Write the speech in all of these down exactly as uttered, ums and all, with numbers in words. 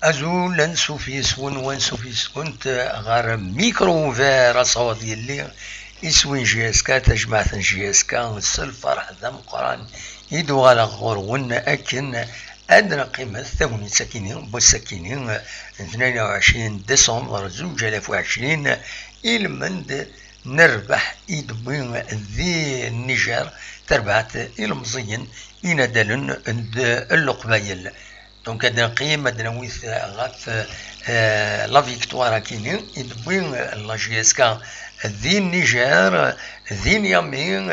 Azul, ansuf yes-wen, wansuf yes-went ɣer Micro Ouvert, asawaḍ yelli iswi n J S K, tajmaɛt n J S K, s lferḥ d ameqqran i d-uɣaleɣ ɣur-wen akken ad nqimet tagnit akini n wass akini n tnayen u ɛecrin décembre zuǧ alaf u ɛecrin, ilmend n rrbeḥ i d-wwi di Niger tarbaɛt ilemẓiyen inadalen n Leqbayel. Donc ad neqqim ad nawit ɣef, euh, la victoire akini i d-wwi la J S K di Niger, di Niamey,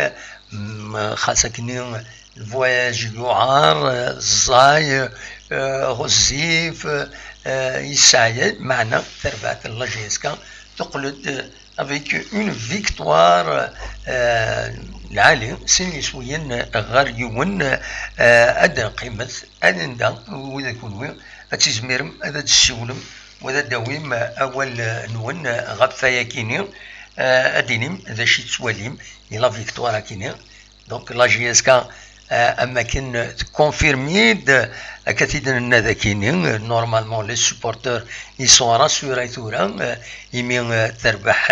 mm, xas akini le voyage yuɛer, euh, ẓẓay, euh, ɣezzif, euh, yesseɛyay, meɛna tarbaɛt n la J S K teqqel-d avec une victoire, euh, lɛali, sin yiswiyen ɣer yiwen, euh, ad neqqimet, ad nda, ula d kunwi, ad tizmirem, ad d-tessiwlem, wa ad d-tawim awal-nwen ɣef wayakini, euh, ad d-tinim d acu i tettwalim di la victoire akini. Donc la J S K, euh, am akken tkonfirmi-d, akka t-id-nenna d akini, euh, normalement les supporters ils sont rassurés tura, euh, imi, euh, terbeḥ,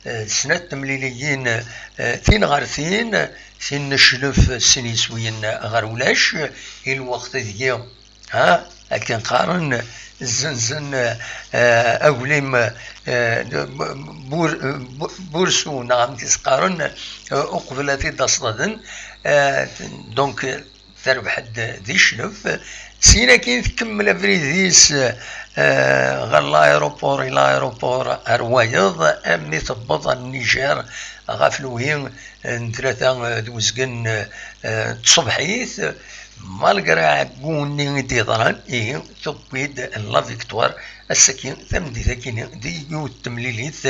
euh, snat temliliyin, euh, tin ɣer tin, tin n cclef, sin yiswiyen ɣer ulac, i lweqt deg-i Ha, akken qqaren, zzenzen, eh, aglim, eh, bu-, bu-, bursu, neɣ amek i s-qqaren, eh, uqbel ad t-id-aṣḍaden. Eh, donc, terbeḥ-d di cclef. Syin akkin tkemmel abrid-is, eh, ɣer l'aéroport, i l'aéroport ar wayeḍ, armi tewweḍ ar Niger ɣef lwi n tlata d uzgen, eh, n tṣebḥit. Malgré aɛeggu-nni i d-yeḍran, ihi tewwi-d la victoire ass-agi, tameddit-akini, di yiwet temlilit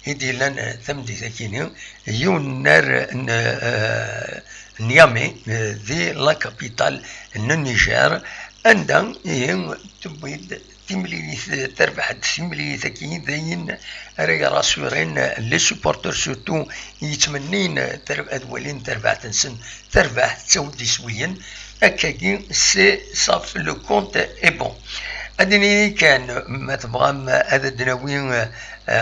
i d-yellan tameddit-akini, yiwen n unnar n, eh, Niamey, eh, di la capitale n Niger, anda ihi tewwi-d timlilit, terbeḥ-d timlilit-agi, d ayen ara yerasurin les supporters, surtout yettmennin ter-, ad walin tarbaɛt-nsen, tarbaɛt tettawi-d iswiyen. Akkagi, c'est, ça, le compte est bon. Ad nini kan, ma tebɣam ad d-nawi, eh,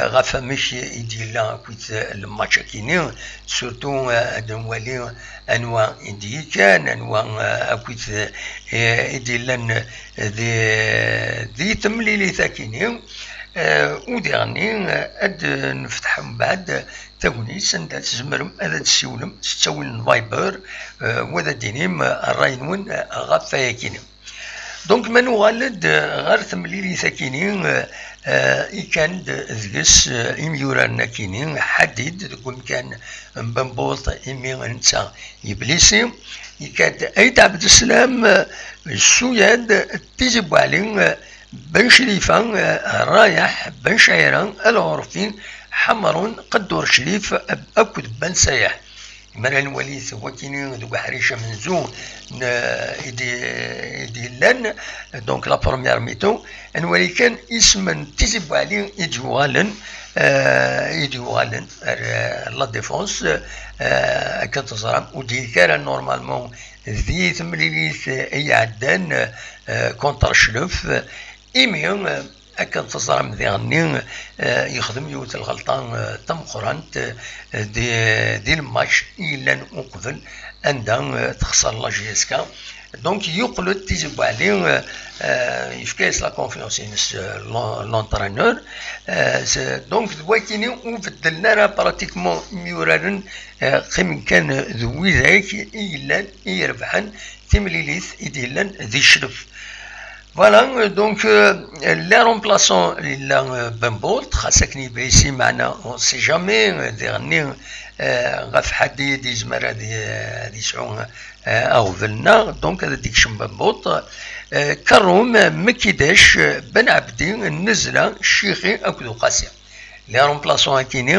ɣef amek i d-yella akkit, eh, le match akini, surtout, eh, ad nwali anwa i d-yekkan, anwa, eh, akkit, eh, i d-yellan di, di temlilit akini, eh, u diɣenni, eh, ad nefteḥ mbeɛd tagnit anda tzemrem ad d-tessiwlem s ttawil n Viber, eh, wa ad d-tinim, eh, ṛṛay-nwen, eh, ɣef wayakini. Donc, ma nuɣal-d ɣer temlilit akini, eh, eh, ikan-d deg-s, eh, imyuraren akini, Ḥadid deg umkan n Bambuṭ, imi netta yeblisi, ikan-d Ayt Ɛebdeslam, eh, Suyad, Tizi Buɛli, eh, Ben Crifa, eh, Rayeḥ, Ben Cɛira, Al Ɣurfi, Ḥemrun, Qeddur Crif, eh, akked Ben Sayeḥ. Mi ara nwali wakini deg uḥric amenzu n, i d-, i d-yellan, donc la première mi-temps, ad nwali kan isem n Tizi Buɛli i d-yuɣalen, eh, i d-yuɣalen ar, eh, la défense, eh, akken teẓram, ur d-yekki ara normalement di temlilit i iɛeddan, eh, contre Cclef, imi, eh, akken teẓram diɣenni, eh, yexdem yiwet n lɣelṭa, eh, tameqqrant, eh, di, di lmatch i yellan uqbel, anda, eh, texṣer la J S K. Donc, yuqel-d Tizi Buɛli, eh, eh, yefka-yas la confiance-ines, eh, l'en-, l'entraîneur. Eh, s-, donc, d wakini ur beddlen ara pratiquement imyuraren, eh, qqimen kan d widak i yellan, i irebḥen timlilit i d-yellan di Cclef. Voilà, euh, donc, euh, les remplaçants, yella, euh, Bambuṭ, xas akken yeblisi, meɛna on sait jamais, euh, diɣenni, euh, ɣef Ḥadid yezmer ad y-, ad yesɛu, euh, aɣbel-nneɣ, donc ad d-ikcem Bambuṭ. Euh, Karum, Mekidac, euh, Ben Ɛebdi, Nnezla, Ccixi akked Uqasi. Les remplaçants akini,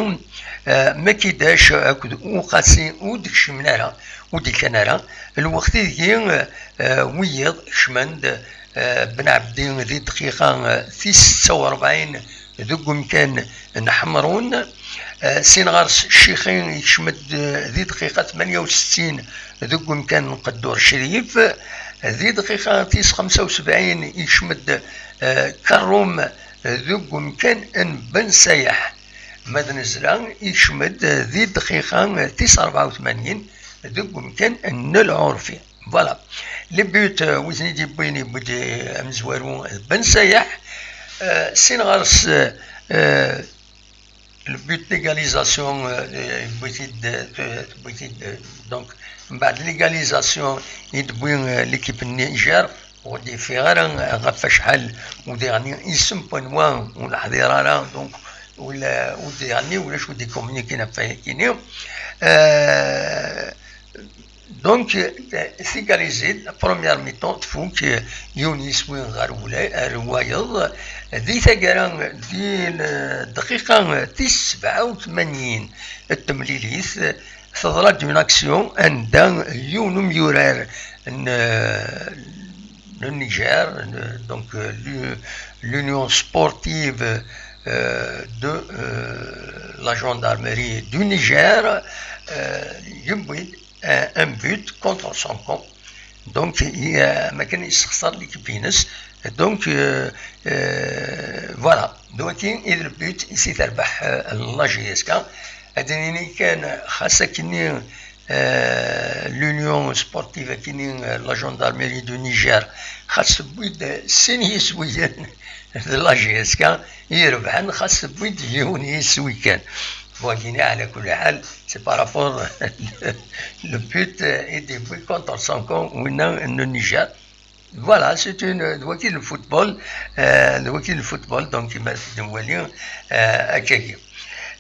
euh, Mekidac akked Uqasi ur d-kcimen ara, ur d-kkan ara. Lweqt ideg, euh, wiyiḍ kecmen-d, euh, Ben Ɛebdi di dqiqa, euh, tis setta u rebɛin deg umkan n Ḥemrun. Euh, sin ɣer-s Ccixi yekcem-d, euh, di dqiqa tmanya u settin deg umkan n Qeddur Crif. Di dqiqa tis xemsa u sebɛin yekcem-d, Karum deg umkan n Ben Sayeḥ. Ma d nezla, ikcem-d di dqiqa tis rebɛa u tmanyin deg umkan n Lɛurfi. Voilà. Les buts, euh, wi ten-id-yewwin, yewwi-d, euh, amezwaru Ben Sayeḥ. Euh, sin ɣer-s, euh, le but d'égalisation, euh, yewwi-t-id, euh, yewwi-t-id, euh, donc, mbeɛd l'égalisation i d-tewwi, euh, l'équipe n Niger, ur d-yeffiɣ ara ɣef acḥal udiɣ-nni isem n wanwa ur neḥḍir ara, donc, ula udiɣ-nni ulac ur d-yecommuniquin ɣef wayagi-nni. Euh, Donc, euh, tigalizit, première mi-temps, tfuk, euh, yiwen yiswi ɣer wla-, ɣer wayeḍ. Di taggara, di l-, dqiqa tis sebɛa u tmanyin n temlilit, teḍra-d une action anda yiwen umyurar n, euh, n Niger, n, donc, euh, l'u-, l'Union sportive, euh, de, euh, la gendarmerie du Niger, euh, yewwi-d euh, un but contre son camp. Donc, il, euh, ma kan yessexṣer l'équipe-ines. Donc, euh, euh, voilà. Donc, il, il but ici terbeḥ, euh, la J S K. Ad nini kan, xas akkenni, euh, l'Union sportive akkenni, euh, la gendarmerie du Niger, xas tewwi-d sin yiswiyen de la J S K, i irebḥen, xas tewwi-d yiwen yiswi kan. Wagini, ɛla kulli ḥal, c'est par rapport le but, euh, i d-yewwi contre son camp winna n Niger. Voilà, c'est une, d wagi le football, euh, d wagi le football, donc, ma d-nwali, euh, akkagi.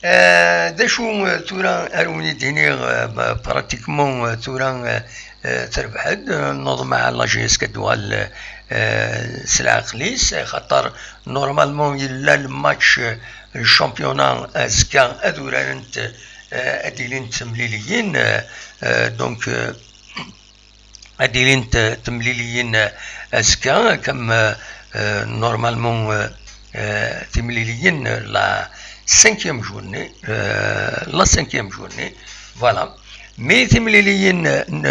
Euh, d acu, euh, tura, ara wen-id-iniɣ, euh, bah, pratiquement, euh, tura, euh, euh, terbeḥ-d, euh, nuḍ ma la J S K ad d-tuɣal, euh, s leɛqel-is, xaṭer normalement yella le match, euh, le championnat azekka ad urarent, euh, ad ilint temliliyin, euh, euh, donc, euh, ad ilint, euh, temliliyin, euh, azekka, comme, euh, euh, normalement, euh, euh, timliliyin, euh, la cinquième journée, euh, la cinquième journée, voilà. Mais timliliyin, euh, n,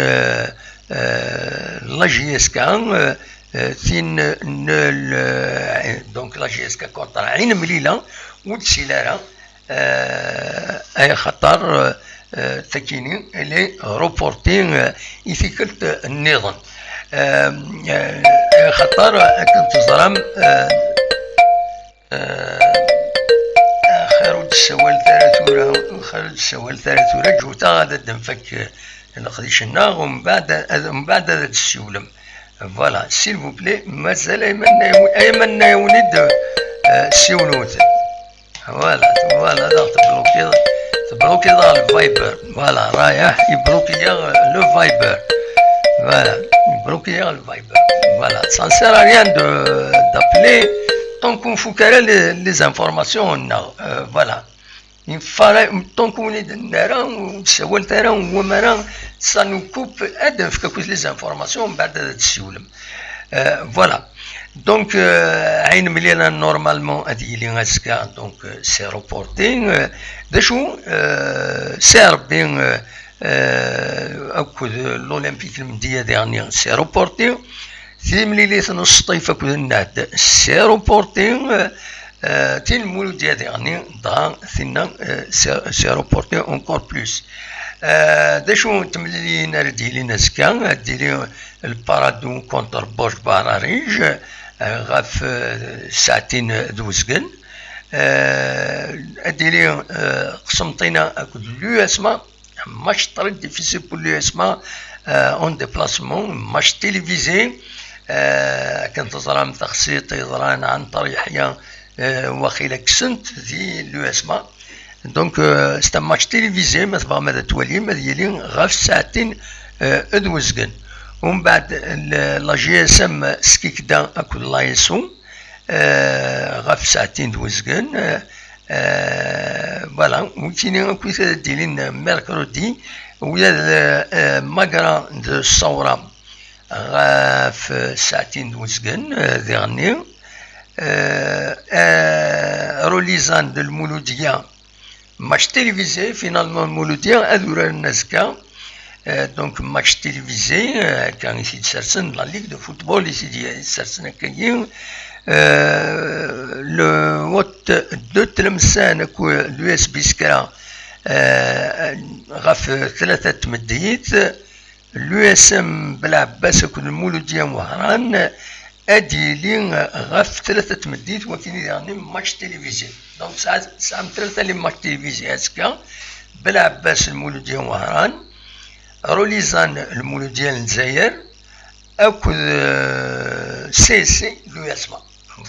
euh, la J S K, euh, euh, tin n le, donc la J S K contre Ain Melila, ur d-tili ara, euh, ay xaṭer, euh, euh, takini, elle est reportée, euh, i tikkelt nniḍen. Euh, euh, ay xaṭer, akken teẓram, euh, euh, axir ur d-ssawal ara tura, axir ur d-ssawal ara tura, ǧuta ad d-nfak, euh, leqdic-nneɣ, umbeɛd ad, umbeɛd ad d-ssiwlem. Voilà, s'il vous plaît, mazal ay manna yaw-, ay manna yawen-id, euh, ssiwlewten. Voilà, voilà, ad aɣ-teblukiḍ, teblukiḍ ɣer le Viber. Voilà, rayeḥ, yebluki-yaɣ le Viber. Voilà, yebluki-yaɣ le Viber. Voilà, ça ne sert à rien de, d'appeler tant qu'on ne fout que les, les informations, non. Euh, voilà. Tant qu'on est dans la, ça nous coupe, ad nefk akk les informations, mbeɛd ad d-ssiwlem. Euh, voilà. Donc, euh, Ain Melila, normalement, ad yili azekka, donc, euh, c'est reporté. Euh, d acu, euh, c'est Rebbi, euh, euh, akked l'Olympique n Mdiyya diɣenni, c'est reporté. Timlilit n Sṭif akked Nnad, c'est reporté. Euh, tin n Muludya diɣenni, dɣa tinna, euh, c'est, c'est reporté encore plus. Euh, d acu n temliliyin ara d-yilin azekka? Ad d-yili le Paradou contre Borj Bararij, euh, ɣef, euh, ssaɛtin d uzgen. Euh, ad d-yili, euh, Qsenṭina akked l'U S M A, match très difficile pour l'U S M A, euh, en déplacement, match télévisé. Euh, akken teẓram taxsit yeḍran ɛan Ṭer Yeḥya, euh, waqila kksen-t di l'U S M A. Donc, euh, c'est un match télévisé, ma tebɣam ad t-twalim, ad yili ɣef ssaɛtin, euh, d uzgen. Umbeɛd, l-, la J S M Skikda akked l'A S O, euh, ɣef ssaɛtin d uzgen, euh, euh, voilà, wikini akkit ad d-ilin mercredi, wiyaḍ, euh, euh, Magra d Ṣawra ɣef ssaɛtin d uzgen, euh, diɣenni, euh, euh, Rulizan d Lmuludya, match télévisé, finalement, Lmuludya ad uraren azekka. Euh, donc, match télévisé, euh, kan i t-id-sersen, la Ligue de football i t-id-sersen akkagi. Euh, le vote de Tlemsan akked l'U S B Biskra, euh, ɣef tlata n tmeddit, l'U S M Belɛebbas akked Lmuludya n Wehran ad yili ɣef tlata n tmeddit, wakin i diɣen match télévisé. Donc, tesɛa-, tesɛam tlata n match télévisé azekka, Belɛebbas Lmuludya n Wehran, Rulizan Lmuludya n Lezzayer, akked, euh, C S C l'U S M A.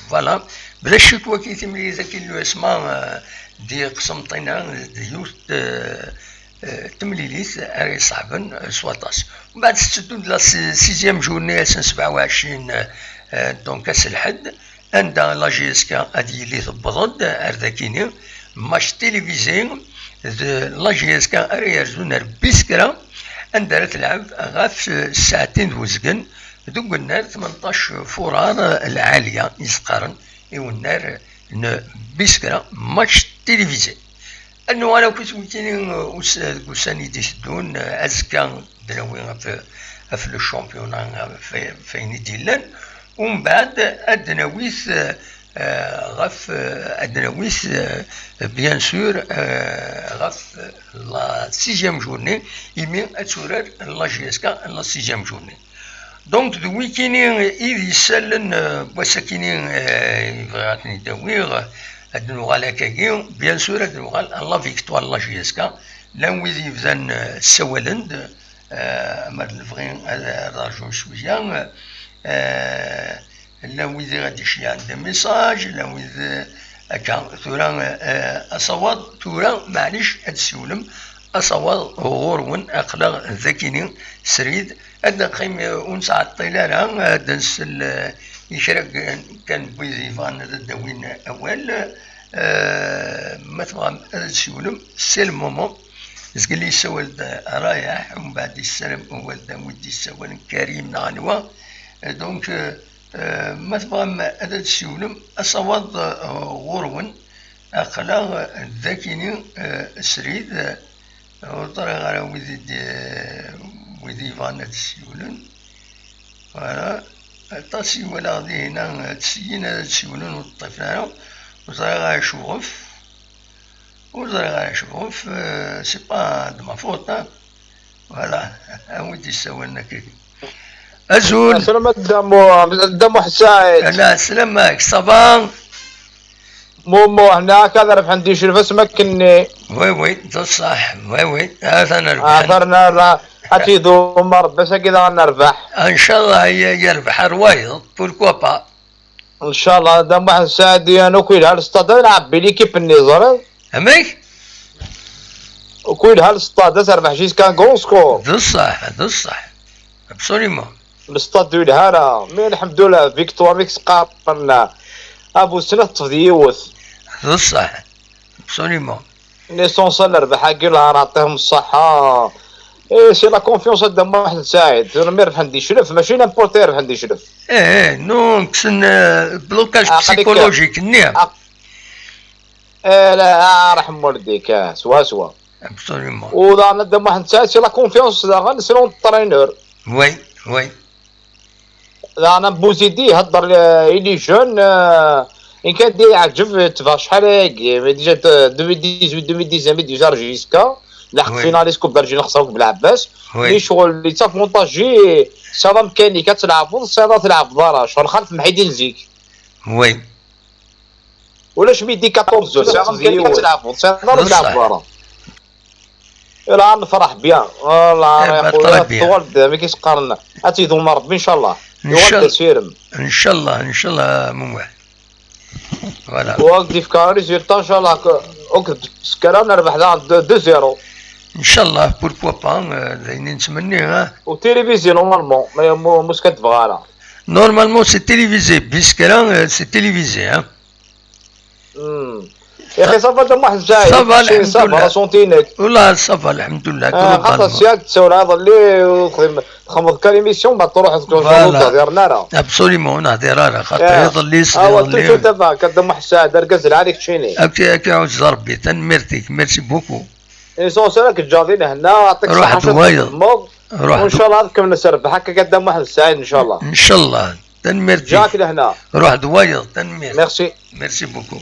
Voilà. Bla ccek, waki timlilit-agi n l'U S M A, euh, d Qsenṭina, d yiwet, euh, euh, temlilit ara iṣeɛben, euh, s waṭas. Mbeɛd tetteddu-d la si-, sixième journée, ass n sebɛa u ɛecrin, euh, donc ass n lḥedd, anda la J S K ad yili tewweḍ-d ar dakini, match télévisé d la J S K ara yerzun ar Biskra, anda ara telɛeb ɣef ssaɛtin d uzgen deg unnar tmenṭac furar lɛali i s-qqaren i unnar n Biskra, match télévisé. Ad nuɣal akk i twikini, uh, us-, deg ussan i d-iteddun, uh, azekka ad d-nawi ɣef, ɣef le championnat, ɣef, ɣef ayen i d-yellan, umbeɛd ad d-nawit, uh, uh, ɣef, uh, ad d-nawit, uh, bien sûr, uh, ɣef la sixième journée, imi ad turar la J S K la sixième journée. Donc, d wikini i d isalen, euh, n wass-akini, euh, i bɣiɣ ad ten-id-awiɣ, ad nuɣal akkagi, bien sûr, ad nuɣal à la victoire n la J S K. Llan wid yebdan, euh, ssawalen-d, euh, ma d lebɣi ad, ad rjun cwiya, euh, llan wid i ɣ-d-iceyyɛen des messages, llan wid, euh, akka, tura, euh, asawaḍ, tura, maɛlic, ad d-siwlem, asawaḍ ɣur-wen, aql-aɣ dakini srid, ad neqqim, eh, ur nettɛeṭṭil ara, ad nsel, eh, i kra kan, kan n wid yebɣan ad d-awin awal. Eh, ma tebɣam ad d-siwlem, c'est le moment. Zgel yessawal-d Rayeḥ, umbeɛd yessaram awal d wid yessawalen Karim neɣ anwa. Eh, donc, eh, eh, ma tebɣam ad d-siwlem, asawaḍ, eh, ɣur-wen, aql-aɣ dakini, eh, srid, eh, Ur ẓriɣ ara wid i d-, wid yebɣan ad d-siwlen. Voilà. Aṭas i walaɣ dihin, ttessin ad d-siwlen, ur ṭṭifen ara. Ur ẓriɣ ara acuɣef. Ur ẓriɣ ara acuɣef. Euh, c'est pas de ma faute, hein. Voilà. A wi d-yessawalen akka. Azul. Aslama Dda Mu-, Dda Muḥ Saɛid. Ala, sslam-ak, ça va? Mumu, hna akka ad rebḥen di Celfat makken-nni. Oui, oui, d ṣṣeḥ. Oui, oui. Atan rebḥen. Atan ara ad t-idum Rebbi, ass-agi daɣen nerbeḥ. Inchallah, y-, yerbeḥ ar wayeḍ. Pourquoi pas? Inchallah, Dda Muḥ Saɛid, yan akk yelha lestad, ad nɛebbi l'équipe-nni, ẓriḍ? Amek? Akk yelha lestad, ad terbeḥ jusqu'à un grand score. D ṣṣeḥ, d ṣṣeḥ. Absolument. Lestad ur yelha ara, mais lḥemdullah, victoire, mi k-s-qqaren a bu snat teṭṭef d yiwet. D ṣṣeḥ, absolument. L'essentiel, lerbaḥ-agi, Allah ara yeɛṭihom ṣṣeḥḥa. Et c'est la confiance a Dda Muḥend Saɛid. Tura mi rebḥen di Celf, mačči n'importe qui rebḥen di Celf. Eh, eh, non, kksen, euh, blocage psychologique-nni. Eh, la, ah, ṛḥem walidek, ah, swaswa. Absolument. U daɣen a Dda Muḥend Saɛid, c'est la confiance daɣen, c'est l'entraîneur. Oui, oui. Daɣen Bouzidi ihedder, euh, i les jeunes, euh, in kan d-iɛǧeb, tebɣa acḥal ayagi, mais déjà, euh, deux mille dix-huit, deux mille dix-neuf, déjà jusqu'à, lḥeq, oui, finaliste Coupe d'Algérie, nexṣer deg Belɛebbas. Oui. Mais ccɣel yettavantaji, saḍa amkan-ik ad tleɛbeḍ, saḍa tleɛbeḍ ara, ccɣel xalef Mḥidin zik. Oui. Ulac midi quatorze, tesɛiḍ amkan ad tleɛbeḍ, tesɛiḍ ara tleɛbeḍ ara. Ila nefreḥ bien. Voilà, eh ben, très bien. Tuɣal-d, mi k-s-qqaren, ad tt-idum Rebbi, inchallah. Yuɣal-d asirem. Inchallah, inchallah, Muḥ. Voilà. Tuɣal-d ifka résultat, inchallah, ok, Biskra nerbeḥ daɣen deux zéro. Inchallah, pourquoi pas, euh, d ayen i nettmenni, hein. U télévisé, normalement, mais mu-, mus ka tebɣa ara. Normalement, c'est télévisé. Biskra, euh, c'est télévisé, hein. Hmm. يا أخي، ça va, Dda Muḥend Saɛid. Ça va, الحمد لله. Ça va, la santé-inek. والله ça va, الحمد لله. Ah, globalement. Xaṭer sya d-tsawel iḍelli, u txedm-, txedmeḍ kan émission, ma truḥeḍ, voilà, ur tehdireḍ ara. Absolument, ur nehdir ara, xaṭer iḍelli, ah, iḍelli. Tout à fait, Dda Muḥend Saɛid, argaz lɛali keččini. Akka, akka, ɛuzz Rebbi, tanemmirt-ik, merci beaucoup. L'essentiel ad k-ǧǧeɣ di lehna, aṭik ṣṣeḥḥa, ad txedmeḍ. Ruḥ-d wayeḍ. Inchallah ad kemmlen s rrbeḥ akka, Dda Muḥend Saɛid, inchallah. Inchallah. Tanemmirt-ik. Ǧǧiɣ-ak lehna. Ruḥ d wayeḍ, tanemmirt. Merci. Merci beaucoup.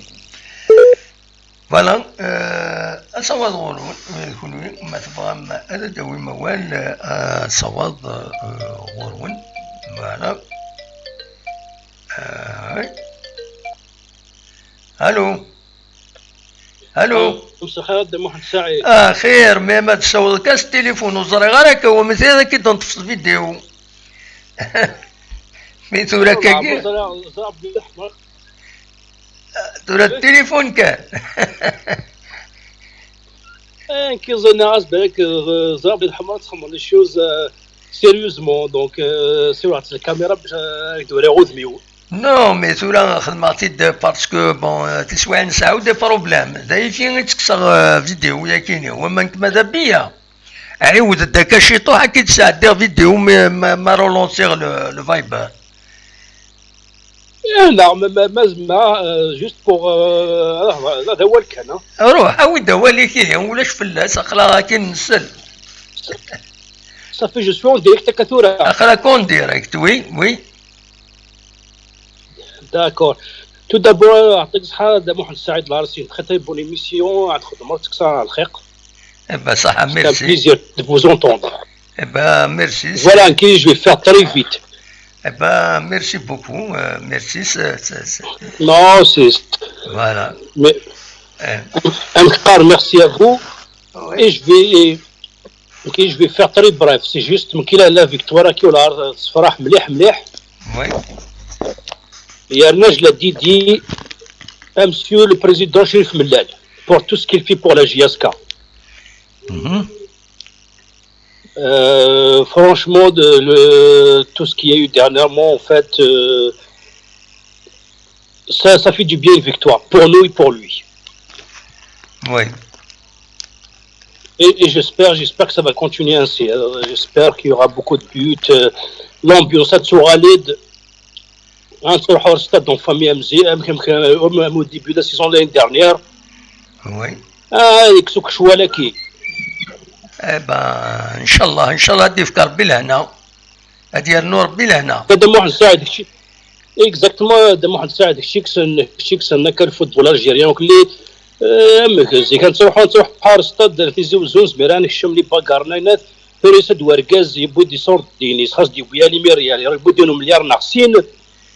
Voilà, euh, asawaḍ ɣur-wen, euh, kunwi, ma tebɣam ad d-tawim awal, euh, asawaḍ, euh, ɣur-wen. Voilà. Euh, allô? Allô? Msexir a Dda Muḥend Saɛid. Axir, mi ma tessawḍeḍ kan s tilifun, ur ẓriɣ ara akka, wa msexir ad k-id-neṭṭef s vidéo. Mi tura akka. Ẓriɣ, ẓriɣ belli ḥemmleɣ. Tura d tilifun kan. Eh, nekki ẓriɣ as balak, euh, ẓriɣ belli tḥemmleḍ ad txedmeḍ les choses, euh, sérieusement, donc, euh, siwleɣ-d s lkamira bac, euh, ad k-d-wriɣ udem-iw. Non, mais tura xedmeɣ-t-id parce que, bon, euh, tiswiɛin nesɛa des problèmes. D ayagi i ttekkseɣ, euh, vidéo-yagi-ni. Wamma nekk ma d abiyya, ɛiwed-d akka ciṭuḥ, ad k-id-sɛeddiɣ vidéo ma, ma, ma relansiɣ le, le Viber. Eh, neɣ ma, ma, ma, ma, euh, juste pour, euh, ah, d awal kan, hein. Ruḥ, awi-d awal-ik, ihi, ulac fell-as, aql-aɣ akin nsell. Ça fait, je suis en direct, akka tura. Aql-ak en direct, oui, oui. D'accord. Tout d'abord, يعطيك الصحة, Dda Muḥend Saɛid Larsi, une très, très bonne émission, ad txedmeḍ, tekkes lxiq. Eh ben, ça, merci. C'est un plaisir de vous entendre. Eh ben, merci. Voilà, ok, je vais faire très vite. Eh ben, merci beaucoup. Euh, merci. C'est, c'est, c'est... Non, c'est... Voilà. Mais, eh. Un grand merci à vous. Oui. Et je vais, ok, je vais faire très bref. C'est juste, مكي la, la victoire, كي ولا صفراح مليح مليح. Oui. Et Arnaud, je l'ai dit, dit à monsieur le président Chérif Mellal pour tout ce qu'il fait pour la J S K. Mhm. Euh, franchement, de, le, tout ce qu'il y a eu dernièrement, en fait, euh, ça, ça fait du bien, une victoire, pour nous et pour lui. Oui. Et, et j'espère, j'espère que ça va continuer ainsi. Euh, j'espère qu'il y aura beaucoup de buts. Euh, l'ambiance, ça sera laide. Hein, sur le stade, donc, famille M Z, M K M K, au, au début de la saison l'année dernière. Oui. Ah, يكسوك شوالكي. Eh ben, إن شاء الله, إن شاء الله ad d-yefk Rebbi lehna. Ad yernu Rebbi lehna. Dda Muḥend Saɛid, kečči, exactement, Dda Muḥend Saɛid, kečči kksen, kečči kksen akka le football algérien, donc les, euh, amek zik, ad nttruḥu, ad nttruḥu ɣer stade Tizi Uzzu, nezmer ad nekcem les bagarres, nayna, tura yusa-d wergaz, yewwi-d iṣurdiyen-is, xas d-yewwi alimir, yeɛni, yewwi-d yiwen umelyar neɣ sin,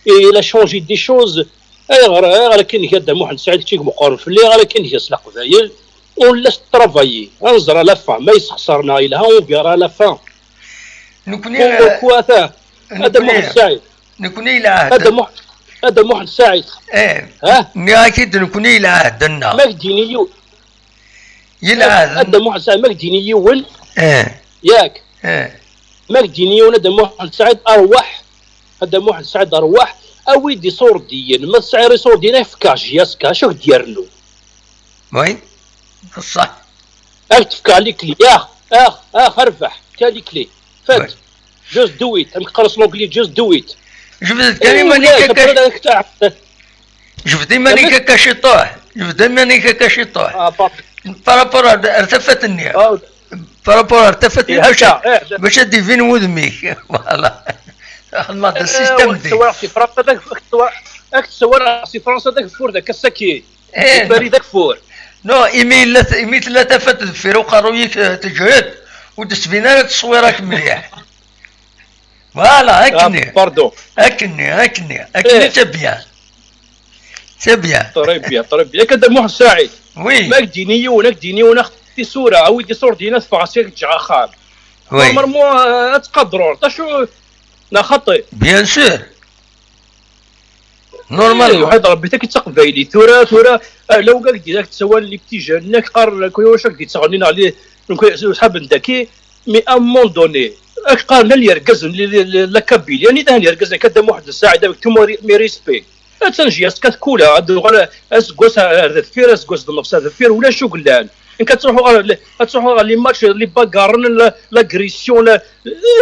et il a changé des choses. Ayɣer, ayɣer akken iga Dda Muḥend Saɛid, kečči meqqren fell-i, ayɣer akken iga s Leqbayel, on laisse travailler, ad nẓer à la fin, ma yessexṣer neɣ yelha, on verra à la fin. Nekkni, pourquoi, ata, a Dda Muḥend Saɛid. Nekkni i lɛehd. A Dda Muḥ-, a Dda Muḥend Saɛid. Eh, ha? Nniɣ-ak-id nekkni i lɛehd-nneɣ. Ma k-d-yini yiw-, i lɛehd. A Dda Muḥend Saɛid, ma k-d-yini yiwen. Eh. Yak. Eh. Ma k-d-yini yiwen, a Dda Muḥend Saɛid, arwaḥ. A Dda Muḥend Saɛid, arwaḥ. Awi-d iṣurdiyen. Ma tesɛiḍ iṣurdiyen, efk-aɣ J S K, acu k-d-yernu? Oui, d ṣṣeḥ. Ad k-d-fkeɣ les clés. Ax, ax, ax, rbeḥ. Tiens les clés. Faites. Oui. Just do it. Amek qqaren s l'anglais, just do it. Jbed-d kan iman-ik akka. Jbed iman-ik akka ciṭuḥ. Jbed iman-ik akka ciṭuḥ. Ah, pardon. Par rapport ar, ar tafat-nni. Ah. Par rapport ar tafat-nni, eh, bac, eh, bac ad d-ibin wudem-ik. Voilà. Xedmeɣ-d, eh, système d. Ad k-ssawaleɣ si Fransa d ageffur, ad k-ssawaleɣ si Fransa d ageffur d akka saki. Eh, Paris d ageffur. Non, imi yella, imi tella tafat deffir uqerruy-ik, eh, teǧhed, ur d-tbin ara tteswiṛ-ak mliḥ. Voilà, akken. Ah, pardon. Akken, akken, akken, eh, c'est bien. C'est bien. Très bien, très bien. Yak a Dda Muḥend Saɛid. Oui. Ma k-d-yini yiwen, ma k-d-yini yiwen, ax tisura, awi-d iṣurdiyen, ad ffɣeɣ sya, ad k-ǧǧeɣ axxam. Oui. Normalement, euh, ad tqadreḍ. Acu, neɣ xaṭi? Bien sûr. Normalement. Eh, waḥed Rebbi, taki d taqbaylit. Tura, tura, eh, law gag di dak tsawal les petits jeunes, nek qqar, kuyac ak di tseɣnin ali, nek, sḥaben daki, mais à un moment donné, ak qqar llan yergazen, li, li, li, la Kabylie, yani dahen yergazen, akka Dda Muḥend Saɛid, avec tous mes, mes respects. Attan J S K tkula, ad uɣal aseggas ar deffir, aseggas d nnefs ar deffir, ulac uglan. Nek ad truḥu ɣer, ad truḥu ɣer les matchs, les bagarres, la, l'agression, la,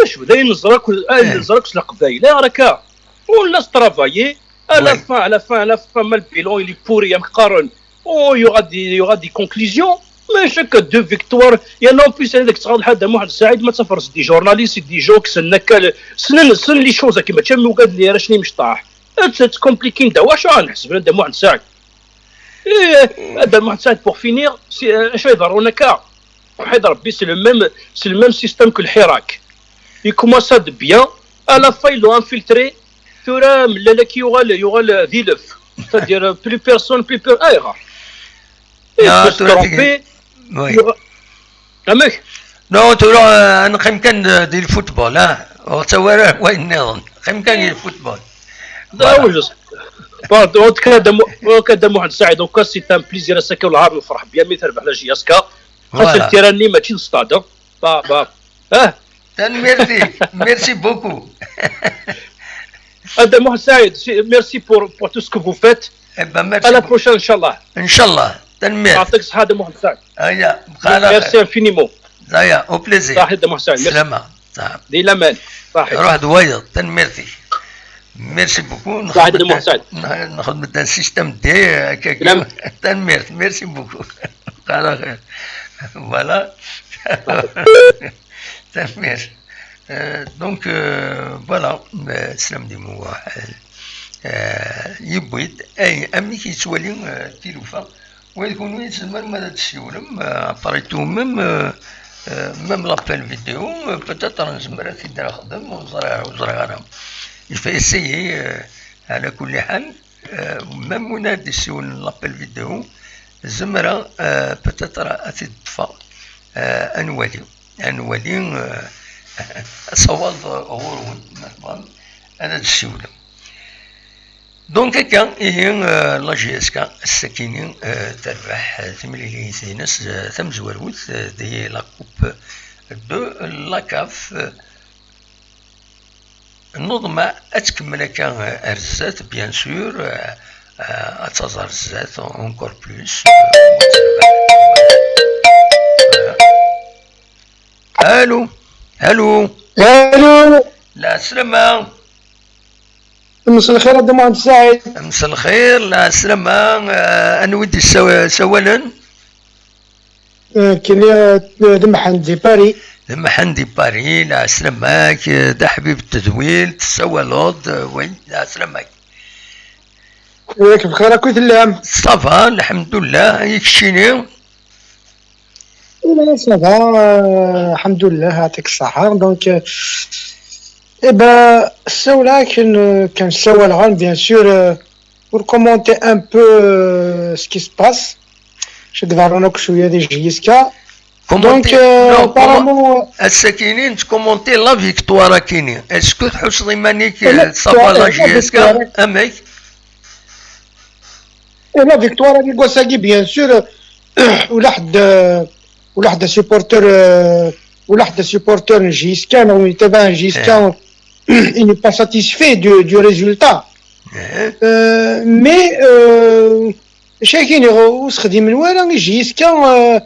acu, d ayen neẓra akk, ayen neẓra akk s Leqbayel, ayɣer akka? On laisse travailler. À la fin, à la fin, à la fin, ma le bilan, il est pourri, am qqaren. Oh, il y aura des, il y aura des conclusions. Maca akka deux victoires. Yerna en plus, ad ak-ttɣaḍ ḥedd Muḥend Saɛid, ma tafres des journalistes, des gens qui ssnen akka, ssnen, ssnen les choses, akka mačči am ugad n yiracen imecṭaḥ. Ad ttkomplikin da, wacu ara nḥesben anda Muḥend Saɛid? Eh, anda Muḥend Saɛid, pour finir, si, eh, acu iḍerrun akka? Ḥid Rebbi, c'est le même, c'est le même système que le Hirak. Il commence de bien, à la fin, ils l'ont infiltré. Tura, mlal ak yuɣal, yuɣal d ilef. C'est-à-dire, euh, plus personne, plus per-, ayɣer? Il peut se tromper. Oui. Amek? Non, tura, euh, neqqim kan di, di lfutbol, ah. Ur ttawi ara wayen nniḍen. Neqqim kan di lfutbol. Voilà. Bon, en tout cas, Dda Mu-, en tout cas, Dda Muḥend Saɛid, en tout cas, c'est un plaisir à ce que le Havre, bien, mais terbeḥ la J S K. Xas le terrain-nni mačči d stade, hein. Ba, ba. Ah. Tanemmirt-ik. Merci beaucoup. A Dda Muḥend Saɛid, c'est, merci pour, pour tout ce que vous faites. Eh ben, merci beaucoup. À la prochaine, Inch'Allah. Inch'Allah. Tanemmirt. Yeɛṭik ṣṣeḥḥa a Dda Muḥend Saɛid. Aya, merci infiniment. Aya, au plaisir. Ṣaḥit a Dda Muḥend Saɛid, merci. Slama. Di laman. Ṣaḥit. Ruḥ d wayeḍ, tanemmirt-ik. Merci beaucoup. Ṣaḥit a Dda Muḥend Saɛid. Nxedm-d un système D, euh, akka. Tanemmirt, merci beaucoup. Voilà. Tanemmirt. Euh, donc, euh, voilà, euh, Slam di Mouah, euh, euh, yewwi-d, ay, amek yettwali, euh, tilufa. Wa d kunwi tzemrem ad d-tessiwlem, euh, après tout, même, euh, euh, même l'appel vidéo, euh, peut-être nezmer ad t-id-nexdem, ur ẓriɣ, ur ẓriɣ ara. Il faut essayer, euh, على كل حال. Euh, même win ara d-yessiwlen l'appel vidéo, zemreɣ, euh, peut-être ad t-id-ṭṭfeɣ, euh, ad nwali, ad nwali, euh, asawaḍ ɣur-wen, ma tebɣam, ad d-tessiwlem. Donc, akka, ihi, euh, la J S K, ass-akini, euh, terbeḥ, euh, timlilit-ines, euh, tamezwarut, euh, di la coupe de la caf, euh, Nuḍma ad tkemmel akka, eh, ar zdat, bien sûr, eh, eh, ad taẓ ar zdat, encore plus, eh, ad terbeḥ. Allô? Allô? Allô? Lɛeslama. Mselxir a Dda Muḥend Saɛid. Mselxir, lɛeslama, eh, anwa i d-yessaw-, sawalen? Eh, kini, eh, d Mḥend di Paris. D Mḥend di Paris, lɛeslama-k, eh, d aḥbib n tedwilt, tessawaleḍ, eh, wi, lɛeslama-k. Yak bxir akk i tellam? Ça va, lḥemdullah, i keččini? Ula ça va, eh, lḥemdullah, yeɛṭik ṣṣeḥḥa. Donc, eh, eh ben, ssawleɣ-ak, kan, kan ssawaleɣ, bien sûr, eh, pour commenter un peu, euh, ce qui se passe. Chez Gvarunok, J S K. Donc, euh, apparemment, ass-akini, commenter la victoire akini. Est-ce que tḥusseḍ iman-ik, euh, ça va, la J S K? Amek? Et la victoire, avec Gosagi, bien sûr, euh, ou l'ahd, euh, ou l'ahd supporter, euh, ou l'ahd supporter J S K, non, il était un J S K, il n'est pas satisfait du, du résultat. Euh, mais, euh, acu akka i nniɣ, ur sexdimen wara i J S K, euh,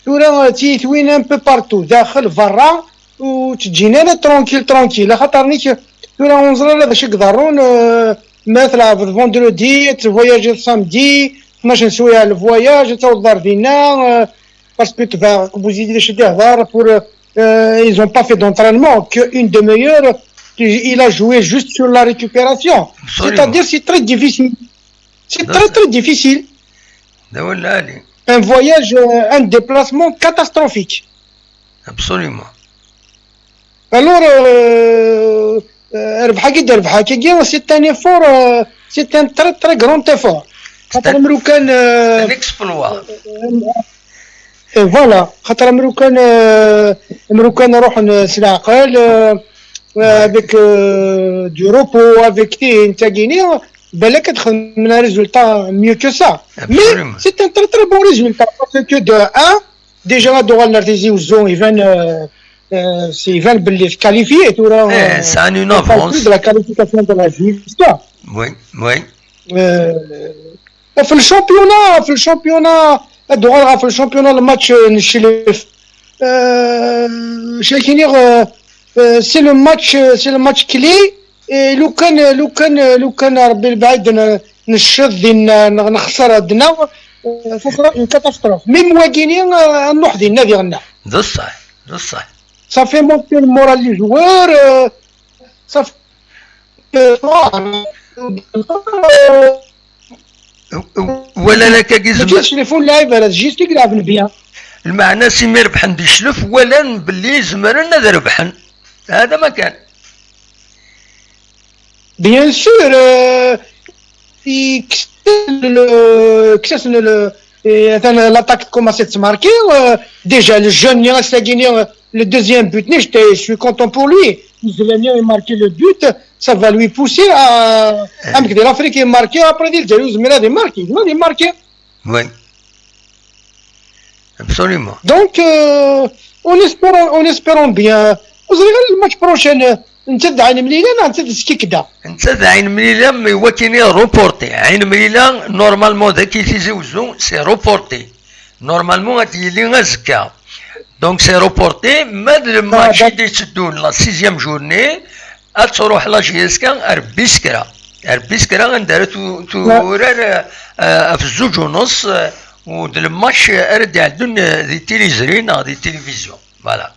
tura, euh, tiyitwin un peu partout, daxel, berra, ur tt-ǧǧin ara tranquille, tranquille, axaṭer nekk, tura ur neẓri ara d acu i iḍerrun, euh, ma tleɛbeḍ vendredi, ad tvoyajiḍ samedi, tnac n sswayeɛ le voyage, ad tawḍeḍ ar dinna, euh, parce que tebɛeɣ, comme vous dites, d acu i d-ihḍer, pour, euh, ils ont pas fait d'entraînement, que une demi-heure, il a joué juste sur la récupération. Absolument. C'est-à-dire, c'est très difficile. C'est très, très difficile. Un voyage, euh, un déplacement catastrophique. Absolument. Alors, euh, euh, rrbeḥ-agi d-, rrbeḥ-agi, c'est un effort, euh, c'est un très, très grand effort. C'est un, un exploit. Euh, euh, euh, voilà. Xaṭer amrukan, euh, amrukan ruḥen s leɛqel, euh, euh, avec, euh, du repos, avec tin, tagini, balak ad xedmen un résultat mieux que ça. Mais c'est un très, très bon résultat. Parce que de un, déjà, ad uɣalen ar Tizi Uzzu, iban, euh, euh, c'est, iban belli qualifié, tura, euh, c'est une avance. De la qualification de la J S K. Oui, oui. Euh, في le championnat, في le championnat, ad uɣaleɣ ɣef le championnat, le match, euh, n cclef. Euh, acu akka i nniɣ, euh, euh, c'est le match, euh, c'est le match clé. Et lukan, lukan, lukan Rebbi lebɛid n-, necceḍ din, n-, nexṣer dinna, euh, ça sera une catastrophe. Même wagini, euh, nnuḥ dinna diɣenna. D ṣṣeḥ, d ṣṣeḥ. Ça fait monter le moral des joueurs. Euh, ça fait euh, Walan akkagi zmer. Cclef n lɛib ara d juste i ilɛben bien. Lmeɛna s imi rebḥen di cclef, walan belli zemren ad rebḥen. Hada ma kan. Bien sûr, euh, i kksen le, kksen le, et, attends, l'attaque commence à se marquer. Euh, déjà, le jeune, il reste à gagner, euh, le deuxième but, je suis content pour lui. Il a marqué le but, ça va lui pousser à, à marquer. L'Afrique est marquée, après, il a marqué. Il a marqué. Oui. Absolument. Donc, euh, en espérant, en espérant bien, vous allez le match prochain, euh, netta d Ɛin Mlila neɣ netta d Skikda? Netta d Ɛin Mlila, mais wakin i reporté. Ɛin Mlila, normalement, d aki Tizi Ouzou, c'est reporté. Normalement, ad yili azekka. Donc, c'est reporté, ma d le match i d-itteddun, la sixième journée, ad truḥ la J S K ar Biskra. Ar Biskra, anda ara tu-, turar, euh, ɣef zzuǧ u nus, euh, u d le match ara d-iɛeddun, euh, di tiliẓri neɣ di tilivizyu. Voilà.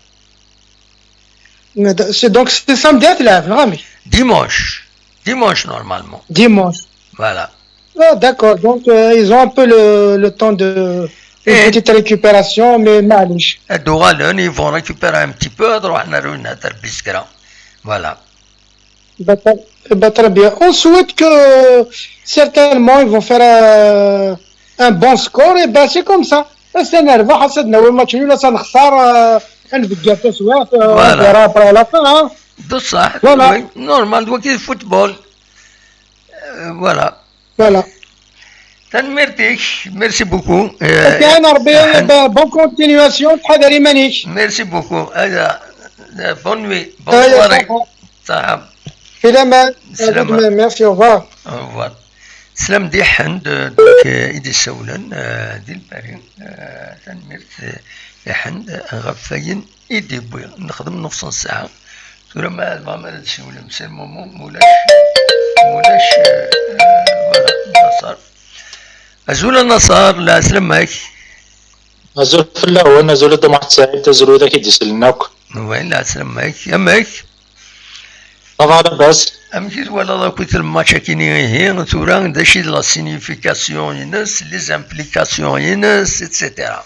Mais d-, c'est, donc, c'est samedi ad tleɛbem, neɣ amek? Dimanche. Dimanche, normalement. Dimanche. Voilà. Ah, d'accord. Donc, euh, ils ont un peu le, le temps de, une Eh. petite récupération, mais معليش. Ad uɣalen, ils vont récupérer un petit peu, ad ruḥen ar winna, ar Biskra. Voilà. Bah, très, bah, très bien. On souhaite que certainement ils vont faire un, un bon score. Et ben, c'est comme ça. Ass-a nerbeḥ, ass-a ad nawi match nul, ass-a nexṣer, euh, ad nbeddel taswiɛt, euh, Voilà. On verra après à la fin, hein. D ṣṣeḥ. Voilà. Oui, normal, d wagi d football. Euh, voilà. Voilà. Tanemmirt-ik, merci beaucoup. Euh, Akken Rebbi, euh, ben, bonne continuation, tḥadar iman-ik. Merci beaucoup. Aya, euh, bonne nuit. Bonne Aya, soirée. صحة. Saha. Fi laman. Slama. Merci, au revoir. Au revoir. Slam di Ḥend, euh, donc, euh, i d-issawlen, euh, di Lpari. Euh, tanemmirt, euh, i Ḥend, euh, ɣef wayen i d-yewwi. Nexdem nus n ssaɛa. Tura ma tebɣam ad d-siwlem, c'est le moment, mulac, mulac, euh, euh, voilà, Naṣer. Azul a Naṣer, lɛeslama-k. Azul fell-awen, azul a Dda Muḥend Saɛid, azul wid akk i d-isellen akk. Wa, lɛeslama-k. Amek? Ça va, labas? Amek i twalaḍ akk lmatch-agi-nni ihi, tura d acu i d la signification-ines, les implications-ines, et cetera.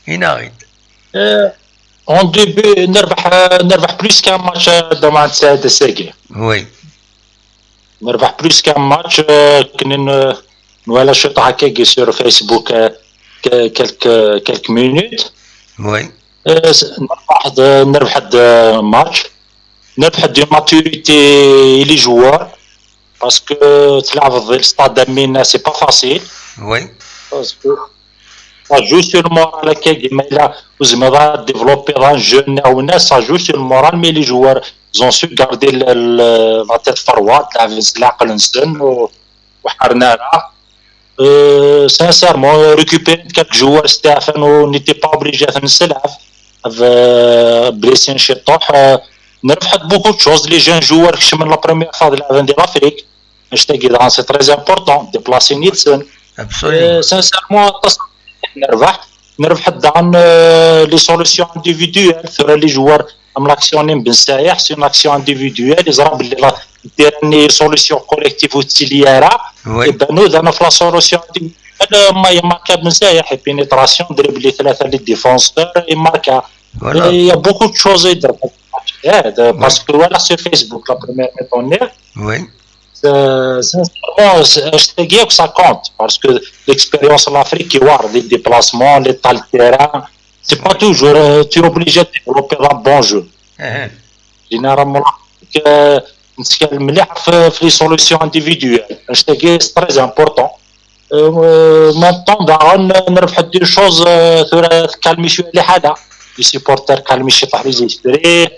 Ini-aɣ-id. Euh, en début, nerbeḥ, nerbeḥ plus qu'un match, euh, Dda Muḥend Saɛid, ass-agi. Oui. Nerbeḥ plus qu'un match, euh, akken n-, nwala ciṭ hakkagi sur Facebook, euh, que-, quelques, quelques minutes. Oui. Euh, s-, nerbeḥ-d, nerbeḥ-d, euh, match. Nerbeḥ-d une maturité et les joueurs. Parce que تلعب في الستاد أمين، c'est pas facile. Oui. Parce que ça joue sur le moral, كيما إلا وزعما développer un jeune, ça joue sur le moral, mais les joueurs, ils ont su garder le, le, la tête froide, تلعب العقل نسن و-، وحرنا راه. Euh, sincèrement, récupérer quelques joueurs, Stéphane, on n'était pas obligé de se blessés شي طوح. Euh, نربح beaucoup de choses, les jeunes joueurs كشمن la première fois de l'Afrique. C'est très important, déplacer Nielsen. Absolument. Sincèrement, نربح نربح دان, euh, les solutions individuelles, les joueurs. أم l'action بن سايح, c'est une action individuelle, ils ont les solutions collectives. Oui. Et ben nous, dans la solution individuelle, ما يماركا بن سايح, pénétration, dribbler ثلاثة les défenseurs, يماركا. Voilà. Il y a beaucoup de choses à dire. Parce que voilà, sur Facebook, la première mi-temps. Oui. Euh, sincèrement, c'est, je te dis que ça compte, parce que l'expérience en Afrique, il y a des déplacements, l'état de terrain, c'est pas toujours, euh, tu es obligé de développer un bon jeu. Généralement, euh, نتكلم مليح في, في les solutions individuelles. Je te dis, c'est très important. Euh, maintenant, داغن نربح des choses, euh, ثورة تكالمي شوية الحالة. Les supporters كالمي شي طاح les esprits.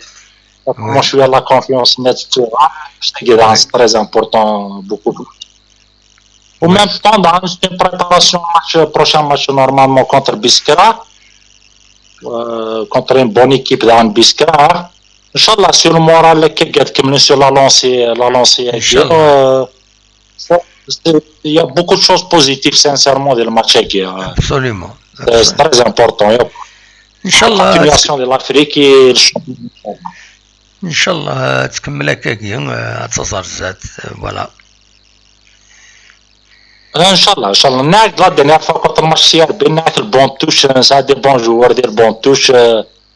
Comment شوية la confiance net تورا. Je te dis, c'est très important, beaucoup, beaucoup. En même temps, داغن c'est une préparation match, prochain match normalement contre Biskra. Euh, contre une bonne équipe داغن Biskra. إن شاء الله, sur le moral, كي قاعد كملنا sur la lancée, la lancée. إن شاء الله. Euh, ça, Il y a beaucoup de choses positives, sincèrement, dans le match. C'est absolument. Très important. Il y a Inch'Allah. Continuation de l'Afrique et le championnat. Inch'Allah, tkemmel akkagi, ad taẓer zdat, voilà. Inch'Allah, Inch'Allah. نعرف la dernière fois كنت الماتش سي ار بي نعرف البون توش نسا des bons joueurs ديال البون توش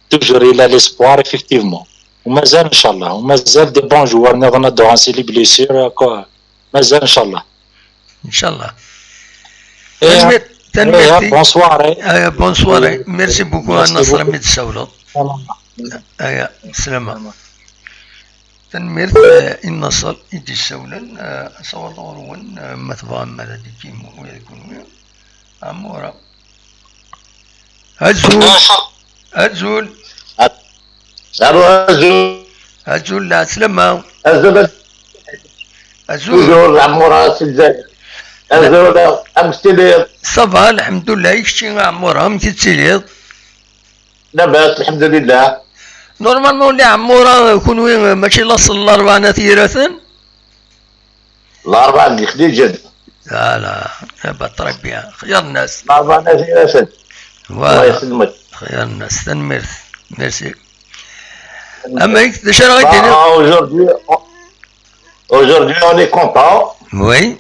toujours il a l'espoir effectivement ومازال إن شاء الله ومازال des bons joueurs نظن دوغانسي les blessures مازال إن شاء الله. Inch'Allah. Bonne soirée. Bonne soirée. Merci beaucoup. Merci beaucoup. Aya, بسلامة. Tanemmirt i Naṣer i d-yessawlen. Asawaḍ ɣur-wen, ma tebɣam ad d-tikim ula d kenwi. Ɛmura. Azul. Azul. Alo, azul. Azul, lɛeslama. Azul. Azul. Toujours Ɛmura si Lezzayer. Azul, amek tiliḍ? Ça va, lḥemdullah, i kečči a Ɛmura, amek i tettiliḍ? Labas, lḥemdulillah. Normalement, li Ɛmura, kunwi, mačči laṣel n Larebɛa n At Yiraten? Larebɛa n Yixliǧen. Voilà, eh ben, très bien. Xyar nnas. Larebɛa n At Yiraten. Voilà. Allah yesselmek. Xyar nnas, tanemmirt. Merci. Amek, d acu ara ɣ-d-tiniḍ? Aujourd'hui, aujourd'hui, on est content. Oui.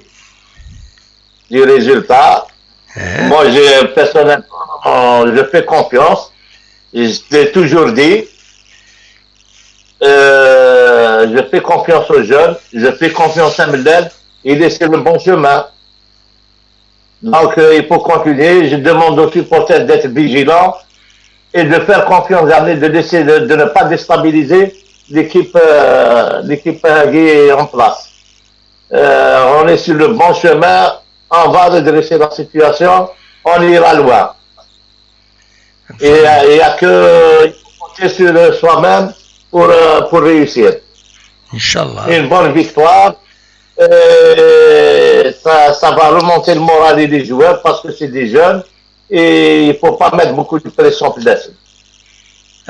Du résultat. Moi, je, personnellement, je fais confiance. Je l'ai toujours dit. Euh, je fais confiance aux jeunes. Je fais confiance à Mlal. Il est sur le bon chemin. Donc, euh, il faut continuer. Je demande aux supporters d'être vigilants et de faire confiance à lui, de, laisser, de, de ne pas déstabiliser l'équipe euh, l'équipe euh, qui est en place. Euh, on est sur le bon chemin. On va redresser la situation. On ira loin. Et il n'y a que compter sur soi-même pour, euh, pour réussir. Inch'Allah. Une bonne victoire. Euh, ça, ça va remonter le moral des joueurs parce que c'est des jeunes et il ne faut pas mettre beaucoup de pression dessus.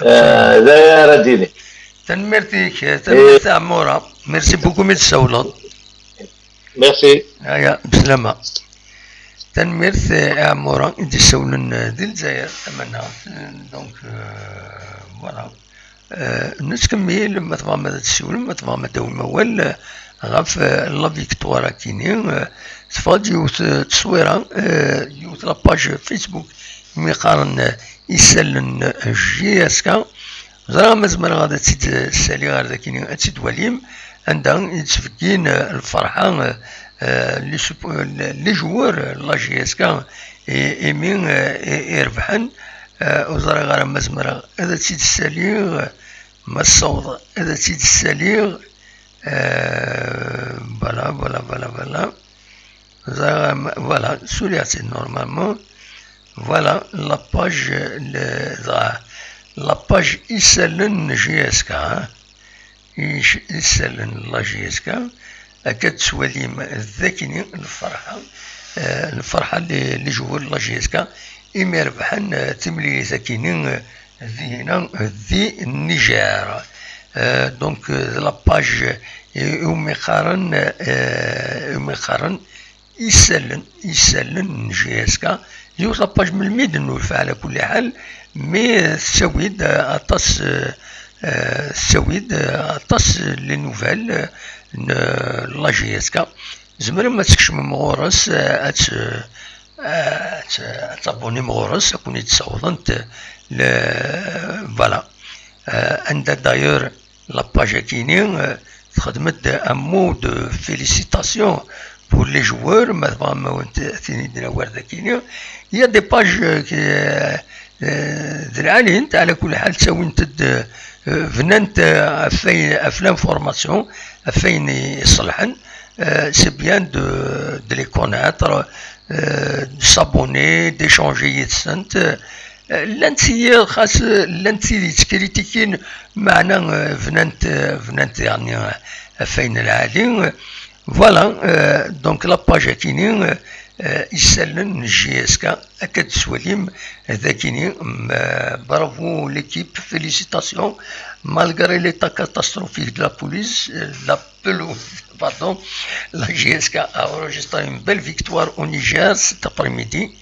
Euh, Tanemmirt-ik, tanemmirt a Ɛmura. Merci beaucoup mi d-tsawleḍ. Merci. Aya, bslama. Tanemmirt a Ɛmura i d-issawlen di Lezzayer tamaneɣt. Donc, euh, voilà. Nettkemmil, ma tebɣam ad tessiwlem, ma tebɣam ad tawim awal ɣef la victoire-akini. Teffeɣ-d yiwet n tteswira, yiwet la page Facebook imi qqaren isallen J S K. Ẓriɣ ma zemreɣ ad tt-id-ssaliɣ ar dakini ad tt-id-twalim, anda i d-ttbeggin lferḥa, les joueurs n la J S K imi i rebḥen. Ur ẓriɣ ara ma zemreɣ ad tt-id-ssaliɣ, ma tessaweḍ ad tt-id-ssaliɣ. Voilà, voilà, voilà, voilà. Voilà, suriɣ-tt-id normalement. Voilà la page, la page isallen n J S K, isallen n la J S K. Akka tettwalim dakini lferḥa, lferḥa n les joueurs n la J S K imi rebḥen timlilit akini dihina di Niger. Donc la page iwumi qqaren, iwumi qqaren isallen, isallen n J S K. Yiwet la page melmi d-nnulfa ɛla kulli ḥal, mi tettawi-d aṭas, tettawi-d aṭas les nouvelles n la J S K. Tzemrem ad tkecmem ɣur-s, ad ad tabunim ɣur-s, ad ken-id-ssawḍent. Voilà. Anda d'ailleurs la page akini texdem-d un mot de félicitation pour les joueurs, ma tebɣam ad wen-t-id-nawi ar dakini. Il y a des pages d lɛali-nt, ɛla kulli ḥal ttawint-d, bnant ɣef l'information, ɣef wayen iṣelḥen. C'est bien de, de les connaître, de s'abonner, d'échanger yid-sent. Llant tid, xas llant tid yettkritikun, meɛna bnant, bnant yeɛni ɣef wayen lɛali. Voilà, donc la page akini, isallen n J S K, akka d-tettwalim dakini. Bravo l'équipe, félicitations, malgré l'état catastrophique de la police, la pelouse. pardon, la J S K a enregistré une belle victoire au Niger cet après-midi.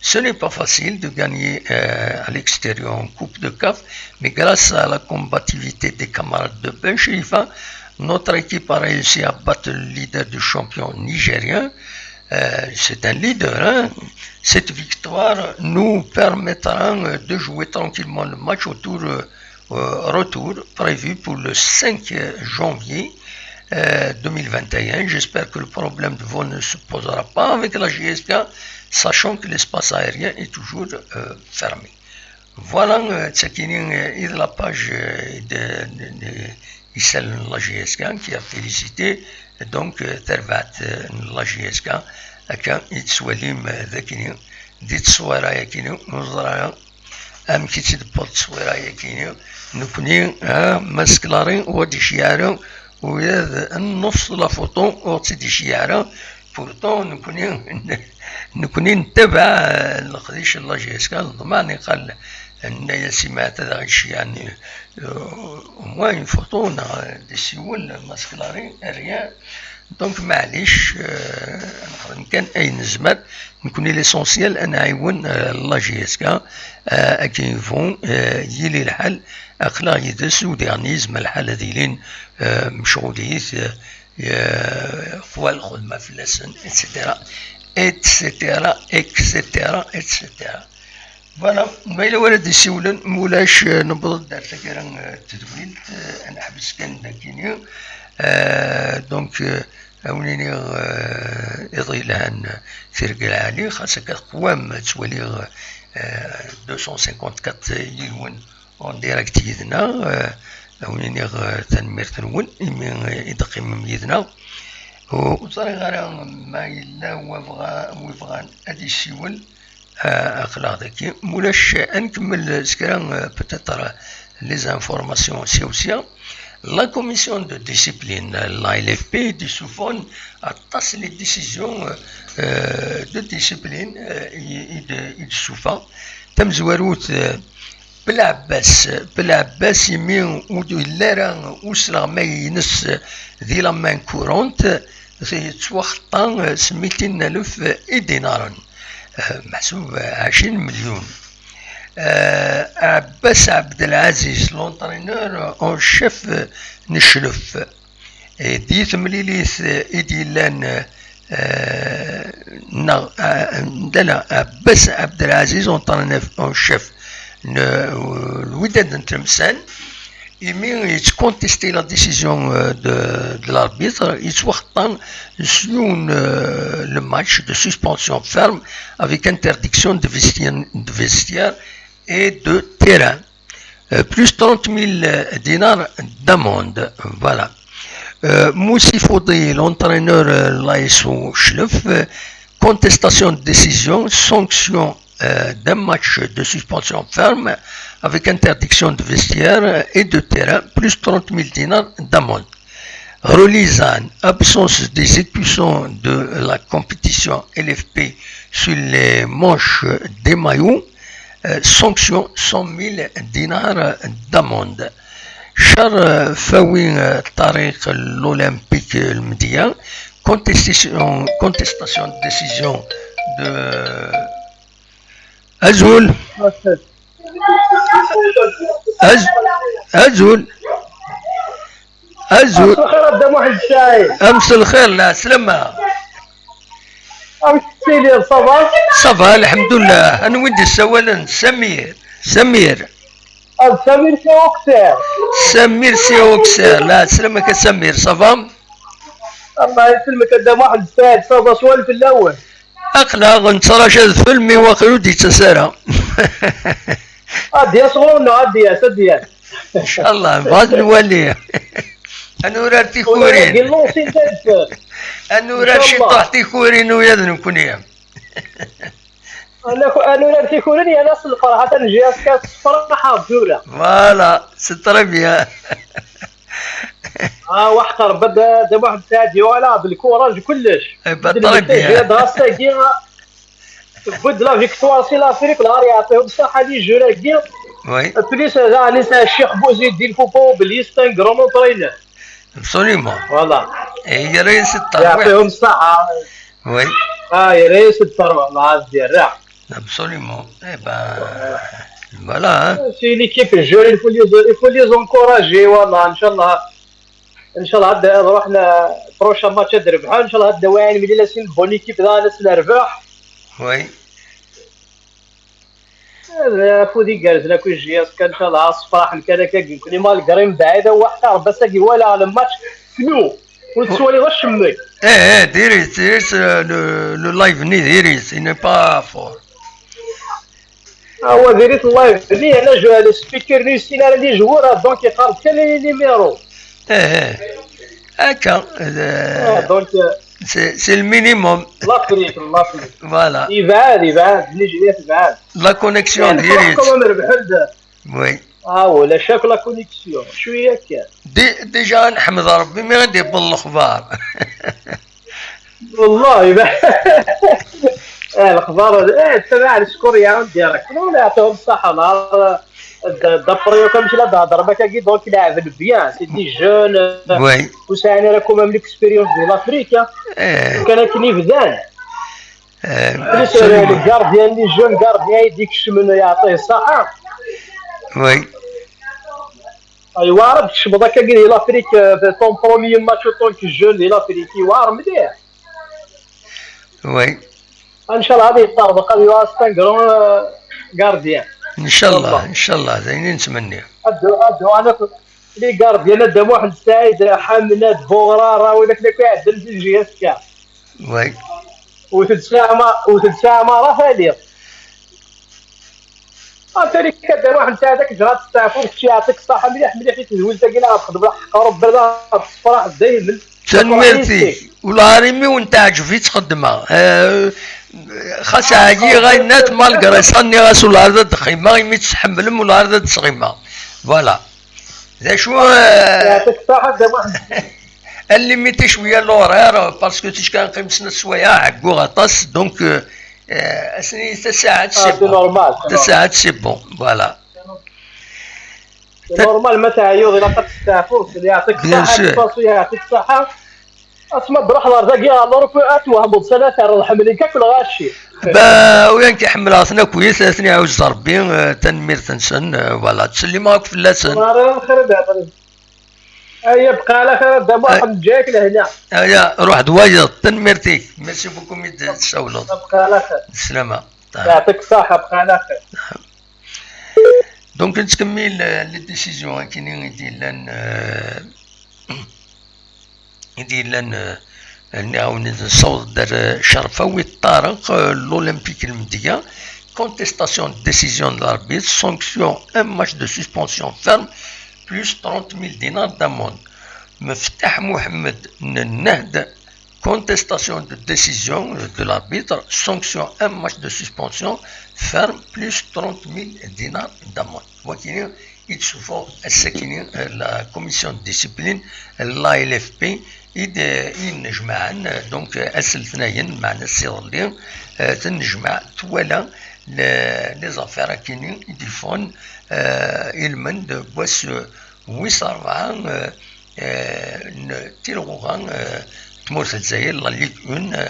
Ce n'est pas facile de gagner euh, à l'extérieur en Coupe de CAF, mais grâce à la combativité des camarades de Ben Cherifa, notre équipe a réussi à battre le leader du champion nigérien. Euh, c'est un leader, hein. Cette victoire nous permettra euh, de jouer tranquillement le match autour euh, euh, retour prévu pour le cinq janvier euh, deux mille vingt et un. J'espère que le problème de vol ne se posera pas avec la J S K, sachant que l'espace aérien est toujours euh, fermé. Voilà, euh, d takini euh, i d la page euh, de, de, de isalen n la J S K qui a félicité donc euh, tarbaɛt euh, n la J S K. Akka i tettwalim euh, d akini di ttṣwira yakini ur ẓra amek i tt-id-tewweḍ ttṣwira-agi-nni? Nekni, ah, ma s Clarin ur d-iceyyeɛ ara ula d nnefs la photo ur tt-id-iceyyeɛ ara. Pourtant, nekni, nekni nettabaɛ, eh, leqdic n la J S K, neḍmeɛ, niqal, nna-yas i Maɛtad ad aɣ-iceyyeɛen, eh, au moins une photo, neɣ ad d-isiwel, ma s Clarin, rien. Donc, maɛlic, eh, nexdem kan ayen nezmer. Nekni l'essentiel ad nɛiwen eh, la J S K, eh, akken yebɣu eh, yili lḥal, aql-aɣ yid-s, u diɣen yezmer lḥal ad ilin eh, mecɣulit, eh, eh, qwa lxedma fell-asen, et cetera, et cetera, et cetera, et cetera. Voilà, ma yella wara d-isiwlen, ma ulac eh, newweḍ-d ar taggara eh, n tedwilt, eh, ad neḥbes kan d akini. Eh, donc, eh, A wen-iniɣ eh, iḍ yelhan, tirga lɛali, xas akka teqwam ad twaliɣ eh, deux cent cinquante-quatre yilwen en direct yid-neɣ. Eh, a wen-iniɣ eh, tanemmirt-nwen imi eh, i d-teqqimem yid-neɣ. Ur ẓriɣ ara ma yella wabɣa, wibɣan ad isiwel. Ah, aql-aɣ dagi. Mulac, ad nkemmel s kra, euh, peut-être, euh, les informations aussi, aussi, hein. La commission de discipline, euh, la L F P, d-isuffɣen aṭas les décisions euh, euh, de discipline euh, i, i d-, i d-tessufeɣ. Tamezwarut, euh, Belɛebbas, Belɛebbas, imi ur d-yelli ara usleɣmay-ines di la main courante, yettwaxeṭṭa s mitin alef idinaren, eh, meḥsub ɛecrin melyun. Eh, Ɛebbas Ɛebdelɛaziz, l'entraîneur en chef n Cclef, eh, di temlilit i d-yellan eh, neɣ, eh, ndala Ɛebbas Ɛebdelɛaziz, entraîneur en chef n, eh, Lwidad n Tlemsan, imi yettcontesti la décision eh, de, de l'arbitre, yettwaxeṭṭa s yiwen eh, le match de suspension ferme avec interdiction de vestiaire, de vestiaire et de terrain. Euh, plus trente mille dinars d'amende. Voilà. Euh, Moussi Foudi, l'entraîneur euh, l'A S O Chlef, euh, contestation de décision, sanction euh, d'un match de suspension ferme avec interdiction de vestiaire et de terrain, plus trente mille dinars d'amende. Relizan, absence des écussons de la compétition L F P sur les manches des maillots, euh, sanction cent mille dinars d'amende. Char euh, Fawi euh, Tariq l'Olympique Lmdia, contestation, contestation de décision de Azul. Az- Azul. Azul. Lxir a Dda Muḥend Saɛid. Am s lxir, lɛeslama. Amek tettiliḍ, ça va? Ça va, lḥemdullah. Anwa i d-yessawalen? Samir. Samir. Ah, Samir si Ukser. Samir si Ukser. Lɛeslama-k a Samir, ça va? Allah yesselmek a Dda Muḥend Saɛid, ça va, swal fell-awen. Aql-aɣ nettraǧu adfel, mi waqil ur d-yettas ara. Ad d-yas ɣur-neɣ, ad d-yas, ad d-yas. Ncallah, nebɣa ad nwali. Ad nurar tikurin. Ad nurar ciṭuḥ tikurin ula d nekkni. Ad nurar tikurin yerna s lferḥ, atan J S K tessefraḥ tura. Voilà, c'est très bien. Ah, وحق ربي، دا، دا واحد التعدي، voilà، بالكوراج كلش. Eh ben, très bien. Ass-agi tewwi-d la victoire si l'Afrique, la يعطيهم الصحة les joueurs-agi. Oui. Plus, da, les Cheikh Bouzid, il faut pas oublier, c'est un grand entraîneur. Absolument. Voilà. Et il y a rien, c'est ta... يعطيهم الصحة. Oui. Ah, il y a rien, c'est ta... Absolument. Eh ben, voilà, hein. C'est une équipe jeune, il faut les, il faut les encourager, voilà, إن شاء الله. إن شاء الله عاد نروح ن-، prochain match ad rebḥen. إن شاء الله عاد نواعي ملي c'est une bonne équipe, ذا ناس نربح. Oui. Afud igerrzen akk i J S K, إن شاء الله, ṣṣefraḥen kan akka, nekkni malgré mebɛid, awa ḥta Rebbi ass-agi walaɣ le match, tnu, ur tettwaliḍ acemma. Eh, eh, diri-t, diri-t, euh, le, le live-nni, diri-t, il n'est pas fort. Awa, diri-t live-nni, ala je-, le speaker-nni ur yessin ara les joueurs, donc yeqqar-d kan les numéros. Eh, eh. Akka, euh, Ah, donc, euh, c'est, c'est le minimum. L'Afrique, l'Afrique. Voilà. Yebɛed, yebɛed, Nigeria tebɛed. La connexion يعني, diri-tt. Quand même, rebḥen-d. Oui. Ah, ولا شاك la connexion. شوية كان. Dé-, déjà, نحمد ربي، mais غادي يبل الأخبار. والله، يبعد. آه، الأخبار، آه، تبع الشكر يا ودي، راك. والله يعطيهم الصحة، نهار، آه، د-، دابريو كان مشي لا تهضر، ما كان donc يلعب bien، c'est des jeunes، آه، Oui. وساعين راكم من l'expérience de l'Afrique، آه. إيه. كان كني بدان. آه، بليس، آه، absolument. Le gardien، les jeunes gardiens، يديك الشمن يعطيه الصحة. Oui. ايوا، راه تكشف هكا كي l'Afrique، آه، في ton premier match en tant que jeune de l'Afrique، ايوا، راه مليح. Oui. ان شاء الله غادي يطربق، ايوا، c'est un grand، آه، gardien. إن شاء الله، إن شاء الله، زينين نتمنى. ادو، ادو، انا في les gardiens، ادم واحد السعيد، حملات، بوغرا، راه ولا كنا كيعدل في الجهه كاع. Oui. وتتسامى، وتتسامى راه فالير. انت اللي كدير واحد نتاع هذاك جرات السافور، شي يعطيك الصحه، مليح، مليح، حيت الزوين تاكي لا غتخدم، لا حق ربي، لا غتصفر دايما. تنميرتي. والعارمي وانت عجبي تخدمها. آه، خاص عاجي غاينات مالغري صني غاس والعرض الدخيمة، يمي تسحملم والعرض الدخيمة. Voilà. ذا شو، آه، يعطيك الصحة، ذا واحد. الليميتي شوية l'horaire، parce que تيش كان قيم سنة سوايع، عقو غطاس، donc، آه، آه، اسني تساعد، آه، c'est bon. Normal، c'est normal. تساعد، c'est bon، voilà. C'est normal، ما تعيوض، إلا قد تستعفوك، يعطيك الصحة، bien sûr. يعطيك الصحة. اسمع، بروح الأرض، كي الأوروب، أتوهم بصلاة، الحمل، كاك الغاشي. با، وين كيحمل أصلا كويس، أسني عاوز ربي، آه، تنمير تنسن، آه، voilà، تسلي معاك في اللسن. الله يرضى خير، هذا. أيا بقى على خير، هذا واحد جايك لهنا. أيا، روح دوايض، تنميرتي. Merci beaucoup، ميد السولوط. بقى على خير. السلامة. يعطيك الصحة، بقى على خير. Donc نتكمل، آه، les décisions كاينين يدي لان، آه، يدي لان، آه، نعاون نصوت دار شرفاوي الطارق، آه، l'Olympique المدية. Contestation de décision de l'arbitre, sanction un match de suspension ferme, plus trente mille dinars d'amende. مفتاح محمد النهد. Contestation de décision de l'arbitre, sanction un match de suspension ferme, plus trente mille dinars d'amende. Wa kini i d-sufeɣ ass-akini, euh, la commission de discipline, la L F P, i d-, i d-, i d-nnejmaɛen, euh, donc, euh, ass n letnayen, meɛna ass iḍelli, euh, tennejmaɛ twala le-, les affaires akini i d-yeffɣen, euh, ilmend n wass, euh, wis rebɛa, euh, euh, n tilɣuɣa, euh, tmurt n Lezzayer, la Ligue un, euh,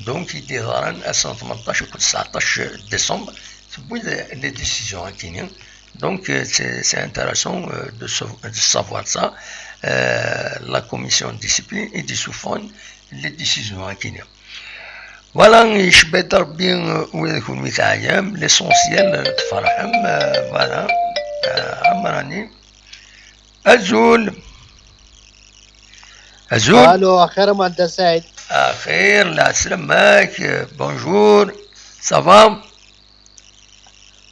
donc i d-yeḍran ass n tmenṭac akked tseɛṭac décembre, tewwi-d les décisions akini. Donc, euh, c'est, c'est intéressant, euh, de sa-, de savoir ça. Euh, la commission de discipline i d-isuffɣen les décisions akini. Voilà, icebba-d Rebbi, euh, ula d kunwi teɛyam, l'essentiel, euh, tferḥem, euh, voilà. Euh, Amrani. Azul. Azul. Allô, axir a Manda Saɛid. Axir, lɛeslama-k, euh, bonjour. Ça va?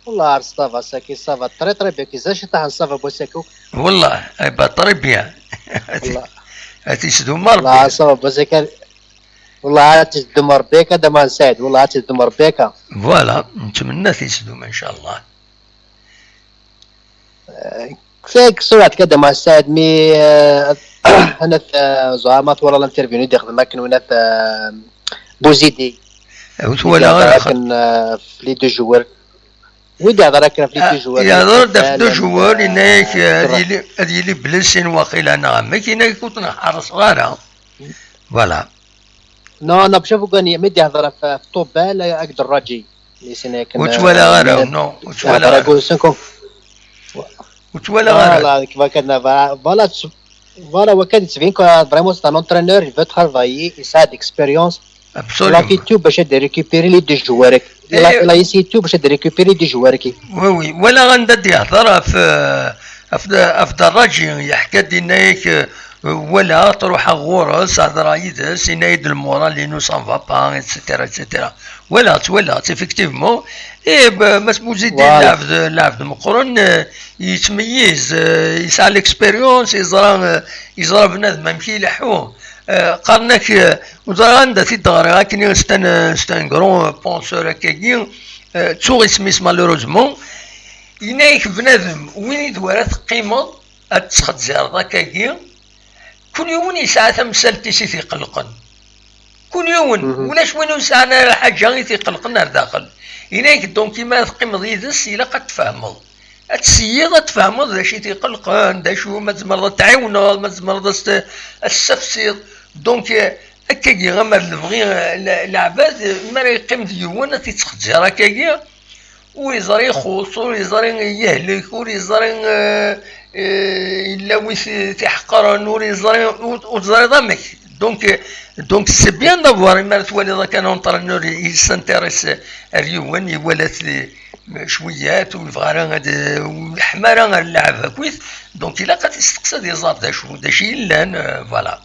والله عاد ça va ساكي، ça va très très bien. كي زاد شي طاح ça va بو ساكو. والله، eh ben, très bien. والله. هاتي سدوم ربي. والله ça va بو ساكي. والله عاد تدم ربيك، هذا ما نساعد. والله عاد تدم ربيك. Voilà، نتمنى تيسدوم إن شاء الله. آه، كفاية كسرات كذا ما نساعد، مي، آه، أنا، آه، زعما طول الانترفيو ندي خدمة كن ونات، آه، بوزيدي. ولا غير آخر. لكن، آه، في لي دو جوار. Oui, d-ihḍer akken ɣef les deux joueurs, yehḍer-d ɣef deux joueurs, yenna-yak, euh, ad yili, ad yili blessé waqila neɣ amek, yenna-yak ur ten-ḥerṣeɣ ara. Voilà. Non, non, ماشي فوقاني، mais d-ihḍer ɣef, ɣef Tobal, euh, akked Raji. Ur ttwalaɣ ara, non, ur ttwalaɣ ara. Ur ttwalaɣ ara. Voilà, voilà, voilà, وكان يتبين كو vraiment c'est un entraîneur, il veut travailler, il a d'expérience. Absolument. Il a fait tout باش يقدر récupérer les deux joueurs. Il a, il a essayé tout باش يقدر récupérer les deux joueurs. Oui, oui. Wala anda d-ihḍer ɣef, ɣef, ɣef Daraji, yeḥka-d, yenna-yak, wala, truḥ ɣur-s, hedreɣ yid-s, yenna-yi-d le moral-inu ça va pas, et cetera, et cetera. Walaɣ-tt, walaɣ-tt, effectivement. Et, bah, Mass Bouzidine, voilà, lɛebd, lɛebd meqqren, euh, yettmeyyiz, euh, yesɛa l'expérience, yeẓra, euh, yeẓra bnadem amek ileḥḥu. Euh, qqaren-ak, euh, ur ẓriɣ anda t-id-ɣriɣ akken, c'est un, c'est un grand, euh, penseur akkagi. Euh, ttuɣ isem-is malheureusement. Yenna-yak bnadem, win i d wara teqqimeḍ, ad tesxedzireḍ akkagi, kul yiwen yesɛa tamsalt-is i t-iqellqen. Kul yiwen, ulac win ur yesɛan ara lḥaǧa i t-iqellqen ar daxel. Yenna-yak, donc, imi ara teqqimeḍ yid-s, ilaq ad tfehmeḍ. Ad tesseyyiḍ, ad tfehmeḍ d acu i t-iqellqen, d acu ma tzemreḍ ad t-tɛiwneḍ, ma tzemreḍ ad s-t-, ad s-tessafsiḍ. Donc, euh, akkagi, amer lebɣi, euh, le-, leɛbad, euh, mi ara yeqqim d yiwen, ad t-ittxezzir akkagi, ur yeẓri ixuṣ, ur yeẓri yehlek, ur yeẓri, euh, euh, yella wi t-, t-iḥeqren, ur yeẓri, ur, ur teẓriḍ amek. Donc, euh, donc c'est bien d'avoir, imi ara twaliḍ akka un entraîneur i, i s'intéresse ar yiwen, iwala-t, euh, cwiyat, ur yebɣi ara ad, ur yeḥma ara ar lɛeb akkit, donc ilaq ad t-isteqs ad iẓer d acu, d acu yellan, euh, voilà.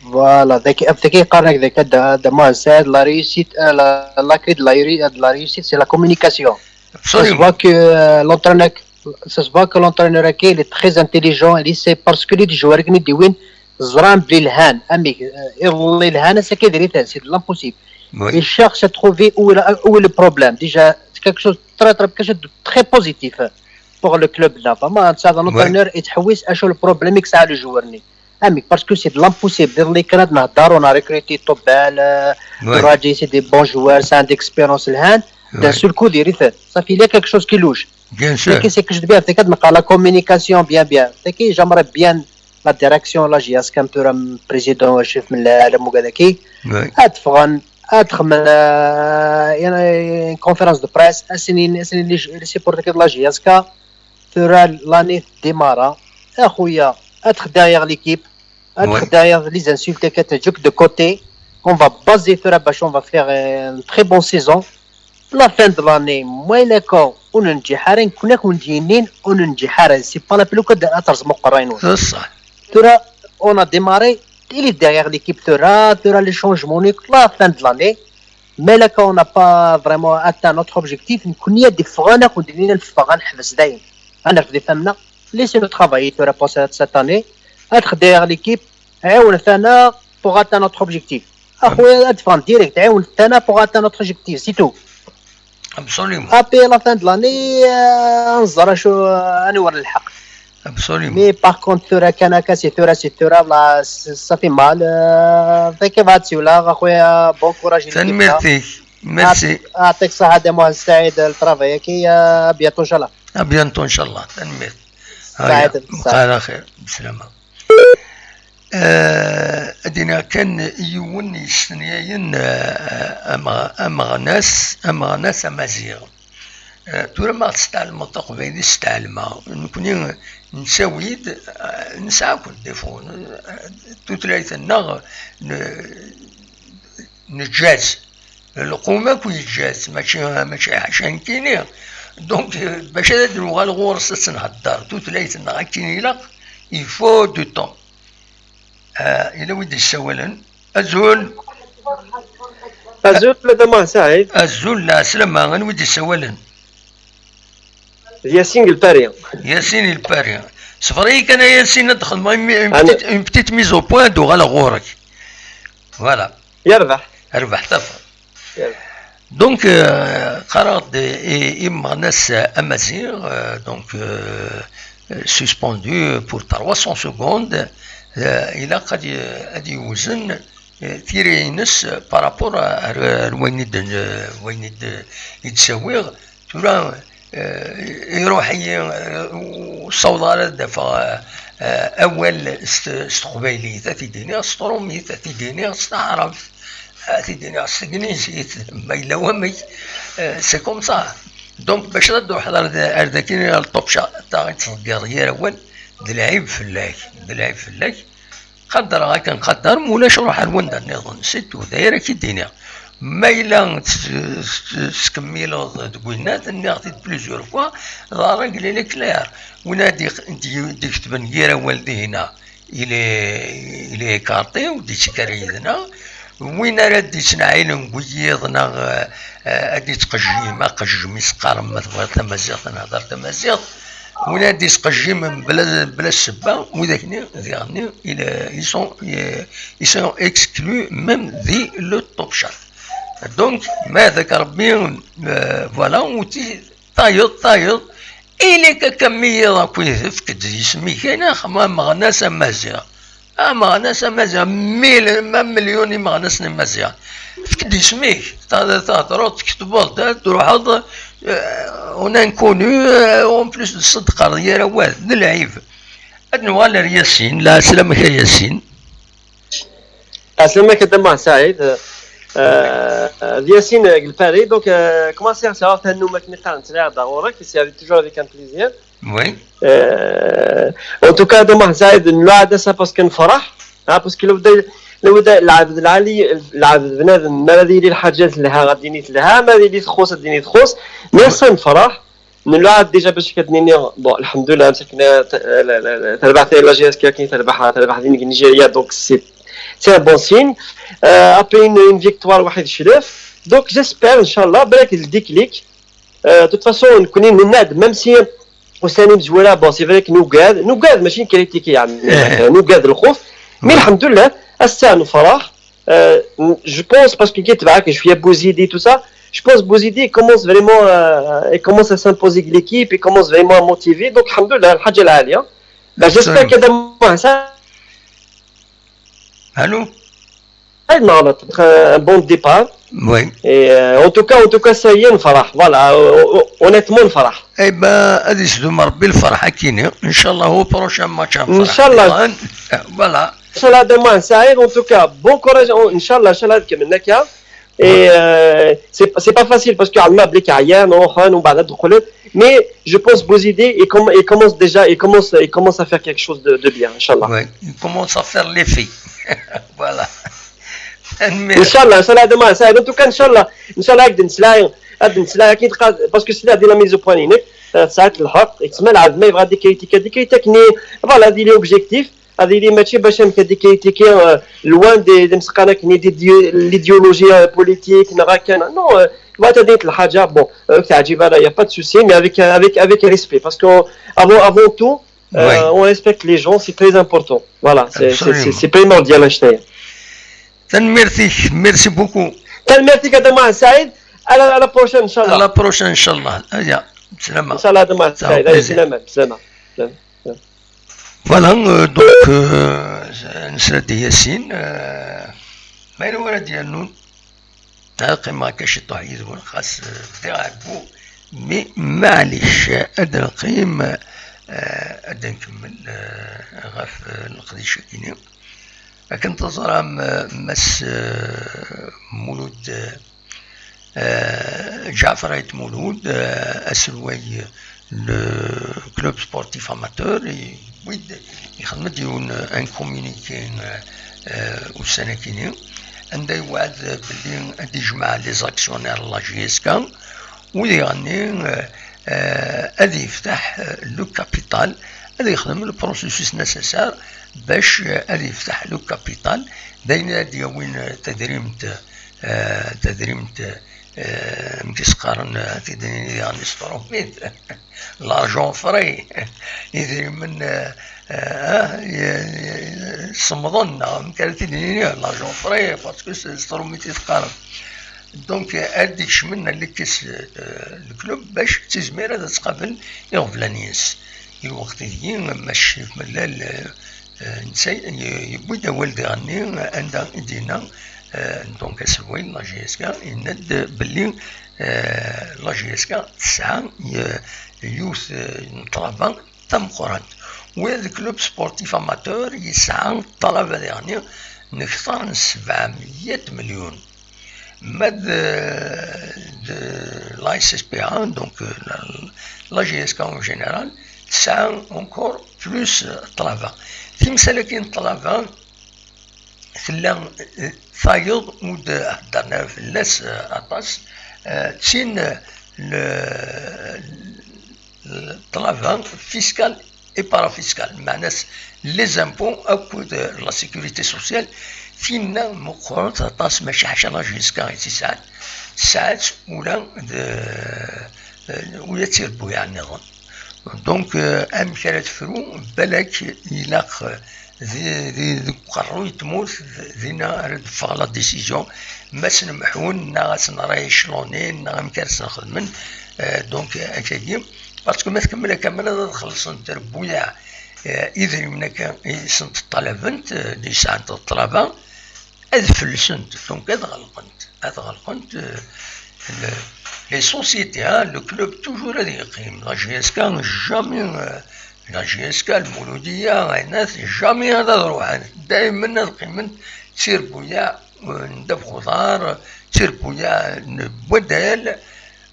Voilà, ذاك، ذاك يقارنك ذاك د-، دابا سعيد، la réussite، آه، la، la clé de la ré-، de la réussite, c'est la communication. Ça se voit que, euh, l'entraîneur، ça se voit que l'entraîneur هكا، il est très intelligent, il sait parce que les joueurs كاين ديوين زران بلي الهان، امي، آه، يظل الهان، c'est que c'est de l'impossible. Oui. Il cherche à trouver où est la-، où est le problème. Déjà, c'est quelque chose de très, très, quelque chose de très positif pour le club là. Vraiment, c'est un entraîneur يتحوس اشو le problème يكسع le joueur ني. امي، parce que c'est de l'impossible. دير لي كانت نهضر، on a recruté Tobal، آه، Raji, c'est des bons joueurs, c'est un d'expérience الهان. D'un seul coup, ديريت. Ça fait, il y a quelque chose qui louche. Bien sûr. Mais qu'est-ce que je viens, c'est que la communication, bien, bien. C'est que j'aimerais bien la direction, la J S K, un peu, un président, chef من العالم وكذا كي. Oui. اتفغن، اتخمن، آه، يعني، conférence de presse، اسنين، اسنين les supporters de la J S K. Tura l'année تديمارا، اخويا، اتخ derrière l'équipe، اتخ derrière les insultes كتجوك de côté. On va baser tura باش on va faire une très bonne saison. La fin de l'année، ما إلا كاو وننجح حارين، كنا كون جينين وننجح حارين. C'est pas la peine كد أترز مقرين. بصح. Tura، on a démarré، il est derrière l'équipe tura، tura les changements نيك، la fin de l'année. Mais là, quand on n'a pas vraiment atteint notre objectif, نكون يا دي فغانا كون دينا نفغان حبس دايم. أنا في فهمنا، laissez-nous travailler tura pour cette, cette année. اتخ derrière l'équipe، عاون ثانا pour atteindre notre objectif. اخويا، ادفان direct، عاون ثانا pour atteindre notre objectif، c'est tout. Absolument. Après la fin de l'année، آه، نزرى شو، آه، أنا ورا الحق. Absolument. Mais par contre tura كان هكا، c'est tura، c'est tura، والله، ça fait mal. آه، فكيف هاد سيولا اخويا، bon courage ليك. تنميرتك. Merci. يعطيك الصحة دي مهندس سعيد، le travail كي، آه، bientôt ان شاء الله. À bientôt ان شاء الله. تنميرت. سعيد، هيا، سعيد. بقى على خير. بسلامة. آه، ad iniɣ kan yiwen yestenyayen, آه، ameɣ-، ameɣnas, ameɣnas amaziɣ. آه، tura ma ɣ-testeɛlmeḍ taqbaylit, steɛlmeɣ. Nekni nettawi-d, آه، nesɛa-ken des fois, آه، tutlayt-nneɣ, n-, neǧǧa-tt. Lqum akk yeǧǧa-tt, mačči, mačči ḥaca nekkini. Donc, euh, bac ad d-nuɣal ɣur-s ad tt-nhedder tutlayt-nneɣ akken ilaq, il faut du temps. Ah, yella wi d-yessawalen. Azul. Azul, madama Saɛid. Azul, lɛeslama, anwa i d-yessawalen? D Yasin Lpari. Yasin Lpari. Sefr-iyi kan a Yasin ad xedmeɣ une, une petite, une petite mise au point, ad uɣaleɣ ɣur-k. Voilà. Yerbeḥ. Rbeḥ tafeḍ. Yerbeḥ. Donc, euh, qqareɣ-d i, i Meɣnas Amaziɣ, euh, donc, euh, suspendu pour trois cents secondes, euh, ilaq ad y-, ad yewzen, euh, tira-ines par rapport à, à, à wayen i d-, euh, wayen i d-, i d-ssawiɣ. Tura, eh, iruḥ-iyi, eh, ur ssawḍeɣ ara ad d-afeɣ, eh, eh, awal s t-, s teqbaylit, ad t-id-iniɣ s trumit, ad t-id-iniɣ s taɛrabt, ad t-id-iniɣ s tegnizit, ma yella wamek, eh, c'est comme ça. Donc, bac ad d-truḥeḍ ar d-, ar dakin, ɣer ṭṭubca, ta i tettḍeggireḍ yir awal, d lɛib fell-ak, d lɛib fell-ak. Qadreɣ akken qadder, ma ulac ruḥ ar wanda nniḍen, c'est tout, d ayen ara k-id-iniɣ. Ma yella tt-, tt-, tettkemmileḍ deg winna, nniɣ-t-id plusieurs fois, la règle elle est claire. Win ad d-, d-, d-iketben yir awal dihina, il est, il est écarté, ur d-yettekk ara yid-neɣ. Win ara d-yettneɛɛilen deg wiyiḍ neɣ, eh, eh, ad d-yettqejjim, aqejjem i s-qqaren ma tebɣiḍ tamaziɣt, ad nehder tamaziɣt. Win ad d-yettqejjimen bla, bla ssebba, widak-nni, diɣen-nni, il, ils sont, eh, ils sont exclus même di le top chart. Donc, ma dak Rebbi, eh, voilà, ur ti-, tayeḍ, tayeḍ, ili-k akka mi yiḍ akk, efk-d isem-ik, ayen axem ameɣnas amaziɣ. Ameɣnas amaziɣ, mil, ma melyun imeɣnasen imaziɣen. Efk-d isem-ik, ta-, tehḍreḍ, tketbeḍ-d, ad d-truḥeḍ, eh, un inconnu, eh, en plus d ṣṣedqa, yir awal, d lɛib. Ad nuɣal ar Yasin, lɛeslama-k a Yasin. Ɛeslama-k a Dda Muḥ Saɛid, eh, eh, d Yasin, eh, deg Lpari, donc, eh, commencer à savoir tannuma akken i qqaren ttlaɛda ɣur-k, c'est toujours avec un plaisir. Oui. Euh, en tout cas, Dda Muḥ Saɛid, nluɛa-d ass-a parce que nefreḥ, ah, parce que lewda, lewda, lɛebd lɛali, lɛebd bnadem, ma ad yili lḥaǧa telha, ad yini telha, ma ad yili txuṣ, ad yini txuṣ. Mais ass-a nefreḥ, nluɛa-d déjà bac ad nini, bon, lḥemdullah, msakna, t-, la, la, la, terbaḥ la G S K, terbaḥ, terbaḥ din deg Nigeria, donc c'est, c'est un bon signe. Euh, après une, une victoire, waḥid ccref. Donc j'espère, inchallah, balak le déclic. Euh, de toute façon, nekkni nenna-d, même si ussan imezwura, bon, c'est vrai que nugad, nugad, mačči critiquer, yeɛni, nugad lxuf, mais lḥemdullah, ass-a nefreḥ. Euh, je pense, parce que كي تبعك شوية Bouzidi, tout ça, je pense Bouzidi commence vraiment, euh, il commence à s'imposer avec l'équipe, il commence vraiment à motiver, donc الحمد لله, الحاجة العالية. Ben, j'espère que Dda Muḥ Saɛid Allô ? Très mal, un bon départ. Oui. Et, euh, en tout cas, en tout cas, ça y est, نفرح. Voilà, euh, honnêtement, نفرح. Eh ben, ad isdum Rebbi lferḥ akkin. Inchallah, au prochain match, نفرح. Inchallah. Voilà. Inchallah, Dda Muḥ Saɛid, en tout cas, bon courage, Inchallah, Inchallah, كملنا كيا. Et, euh, c'est, c'est pas facile parce que عندنا بلي كعيان، روحان، ومن بعد دخلت. Mais je pense Bouzidi, il, com-, il commence déjà, il commence, il commence à faire quelque chose de, de bien, Inchallah. Oui, il commence à faire l'effet. Voilà. Inchallah, Inchallah, Dda Muḥ Saɛid. En tout cas, Inchallah, Inchallah, غادي نتسلاي، غادي نتسلاي كي تلقى، parce que c'est la dynamique de point unique, ساعات الحق، يتسمى العبد ما يبغى دي كريتيك، دي كريتيك ني، voilà, هذه لي objectif، هذه لي ماشي باش انك دي كريتيكي، آه، loin دي، دي مسقانك ني دي، دي، l'idéologie politique، نغا كان، non، آه، ما تديت الحاجة، bon، آه، تعجب هذا، y a pas de souci, mais avec, avec, avec respect, parce que avant, avant tout, Euh, on respecte les gens, c'est très important. Voilà, c'est, c'est, c'est, c'est primordial, Einstein. Tanemmirt-ik, merci beaucoup. Tanemmirt-ik a Dda Muḥ Saɛid. À la, à la prochaine, Inch'Allah. À la prochaine, Inch'Allah. Aya, bslama. Inch'Allah, a Dda Muḥ Saɛid. Aya, bslama, bslama. Voilà, euh, donc, euh, nesla-d i Yasin, euh, ma yella wara d-yernun. Ad qqimeɣ akka ciṭuḥ yid-wen, xas, eh, bdiɣ ɛeggu, mi maɛlic, ad neqqim, eh, ad nkemmel, eh, ɣef, eh, leqdic-agi-nni. Akken teẓram, eh, Mass, eh, Mulud, eh, Ǧaɛfer Ayt Mulud, eh, aselway le club sportif amateur, yewwi-d, yexdem-d yiwen, un communiqué, euh, ussan-agi-nni, anda yewɛed belli ad d-ijmeɛ les actionnaires n la J S K, u diɣenni, euh, euh, ad yefteḥ, euh, le capital, ad yexdem le processus nécessaire bac, euh, ad yefteḥ le capital, d ayen ad d-yawin, euh, tadrimt, euh, tadrimt, euh, amek i s-qqaren, euh, tidnin diɣen s trumit. L'argent frais, idrimen, eh, eh, eh, semmḍen, neɣ amek ara t-id-nini, l'argent frais, parce que s, s trumit i teqqarem. Donc, eh, ad d-ikecmen, ad d-ikkes, eh, leklub bac tizmir ad tqabel iɣeblan-ines. I lweqt-agi, mac mlal, eh, eh, netta y-, yewwi-d awal diɣenni, anda i d-yenna, Euh, donc aselway n la J S K yenna-d belli, euh, la J S K tesɛa, euh, yiwet, euh, n ṭṭlaba tameqqrant. Wa d club sportif amateur yesɛa ṭṭlaba diɣen n kter n sebɛemya melyun. Ma d, d la S S P A, donc, euh, la, la J S K en général, tesɛa encore plus, euh, ṭṭlaba. Timsal-agi n ṭṭlaba tella, euh, tayeḍ ur d-heddren ara fell-as, euh, aṭas, euh, d tin, euh, le, ṭṭlaba fiscal et parafiscal, meɛna les impôts akked la sécurité sociale, tinna meqqrent aṭas, maca ḥaca la J S K i tt-isɛan, tesɛa-tt ula d, ula d tirebbuyaɛ nniḍen. Donc, euh, amek ara tefru? Balak ilaq, euh, di, di, deg uqerruy n tmurt, dinna ara d-teffeɣ la décision, ma ad tt-nemḥun, neɣ ad tt-nerr i iclonen, neɣ amek ara tt-nxedmen. Euh, donc, akkagi, parce que ma tkemmel akka, ma ad xellṣen trebbuyaɛ, euh, idrimen akka i sent-ṭṭalabent, euh, i sɛant ṭṭlaba, ad fellsent, donc ad ɣelqent, ad ɣelqent, euh, le, les sociétés, hein, le club toujours ad yeqqim, la J S K jamais, euh, la J S K, Lmuludiya, Ɛinat, jamais ad, ad ruḥen, daymen ad qqiment d tirbuyaɛ, euh, n ddabex uḍar, d tirbuyaɛ n waddal,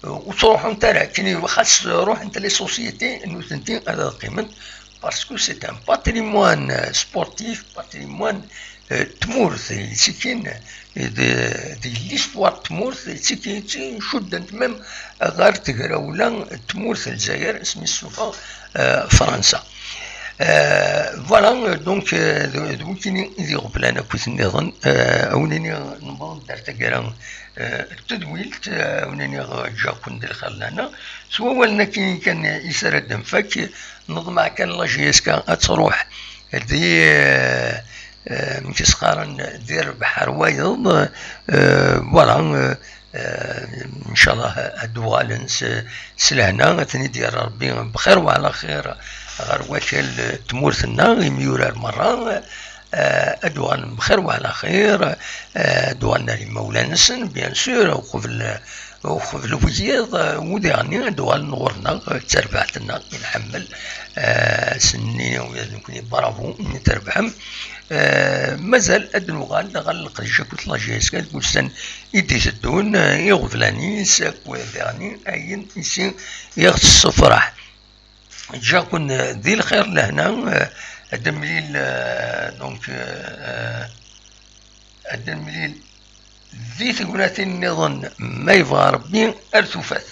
euh, ur ttruḥunt ara, akken i xas ruḥent les sociétés, nutenti ad, ad qqiment, parce que c'est un patrimoine, euh, sportif, patrimoine, euh, n tmurt, yettiki d, d l'histoire n tmurt, yettiki, yettcudden même ɣer tegrawla n tmurt n Lezzayer, asmi s-tufa, euh, Fransa. Euh, voilà, euh, donc, euh, d, d wikini i d iɣeblan akkit nniḍen, euh, a wen-iniɣ newweḍ-d ar taggara, euh, n tedwilt, euh, a wen-iniɣ, euh, ǧǧiɣ-ken di lxir lehna. S wawalen-agi kan i s ara d-nfak, neḍmeɛ kan la J S K ad truḥ di, euh, euh, amek i s-qqaren, di rrbeḥ ar wayeḍ, euh, voilà, euh, euh, ncallah ad d-uɣalen s, s lehna, ad ten-id-yerr Rebbi bxir wa ɛla xir ɣer wakal n tmurt-nneɣ, imyurar merra, euh, ad d-uɣalen bxir wa ɛla xir, euh, ad d-uɣalen ar imawlan-nsen, bien sûr, uqbel, uqbel wiyiḍ, euh, u diɣen ad d-uɣalen ɣur-neɣ, euh, d tarbaɛt-nneɣ i nḥemmel, euh, s-nni, ula d nekkni, bravo, mi trebḥem. Euh, mazal ad d-nuɣal ɣer leqdic akked la J S K deg wussan i d-iteddun, euh, iɣeblan-is akked diɣen ayen i s-, i ɣ-tessefraḥ. Ǧǧiɣ-ken, euh, di lxir lehna, euh, ad d-nemlil, euh, donc, euh, euh, ad d-nemlil di tegnatin nniḍen, ma yebɣa Rebbi, ar tufat.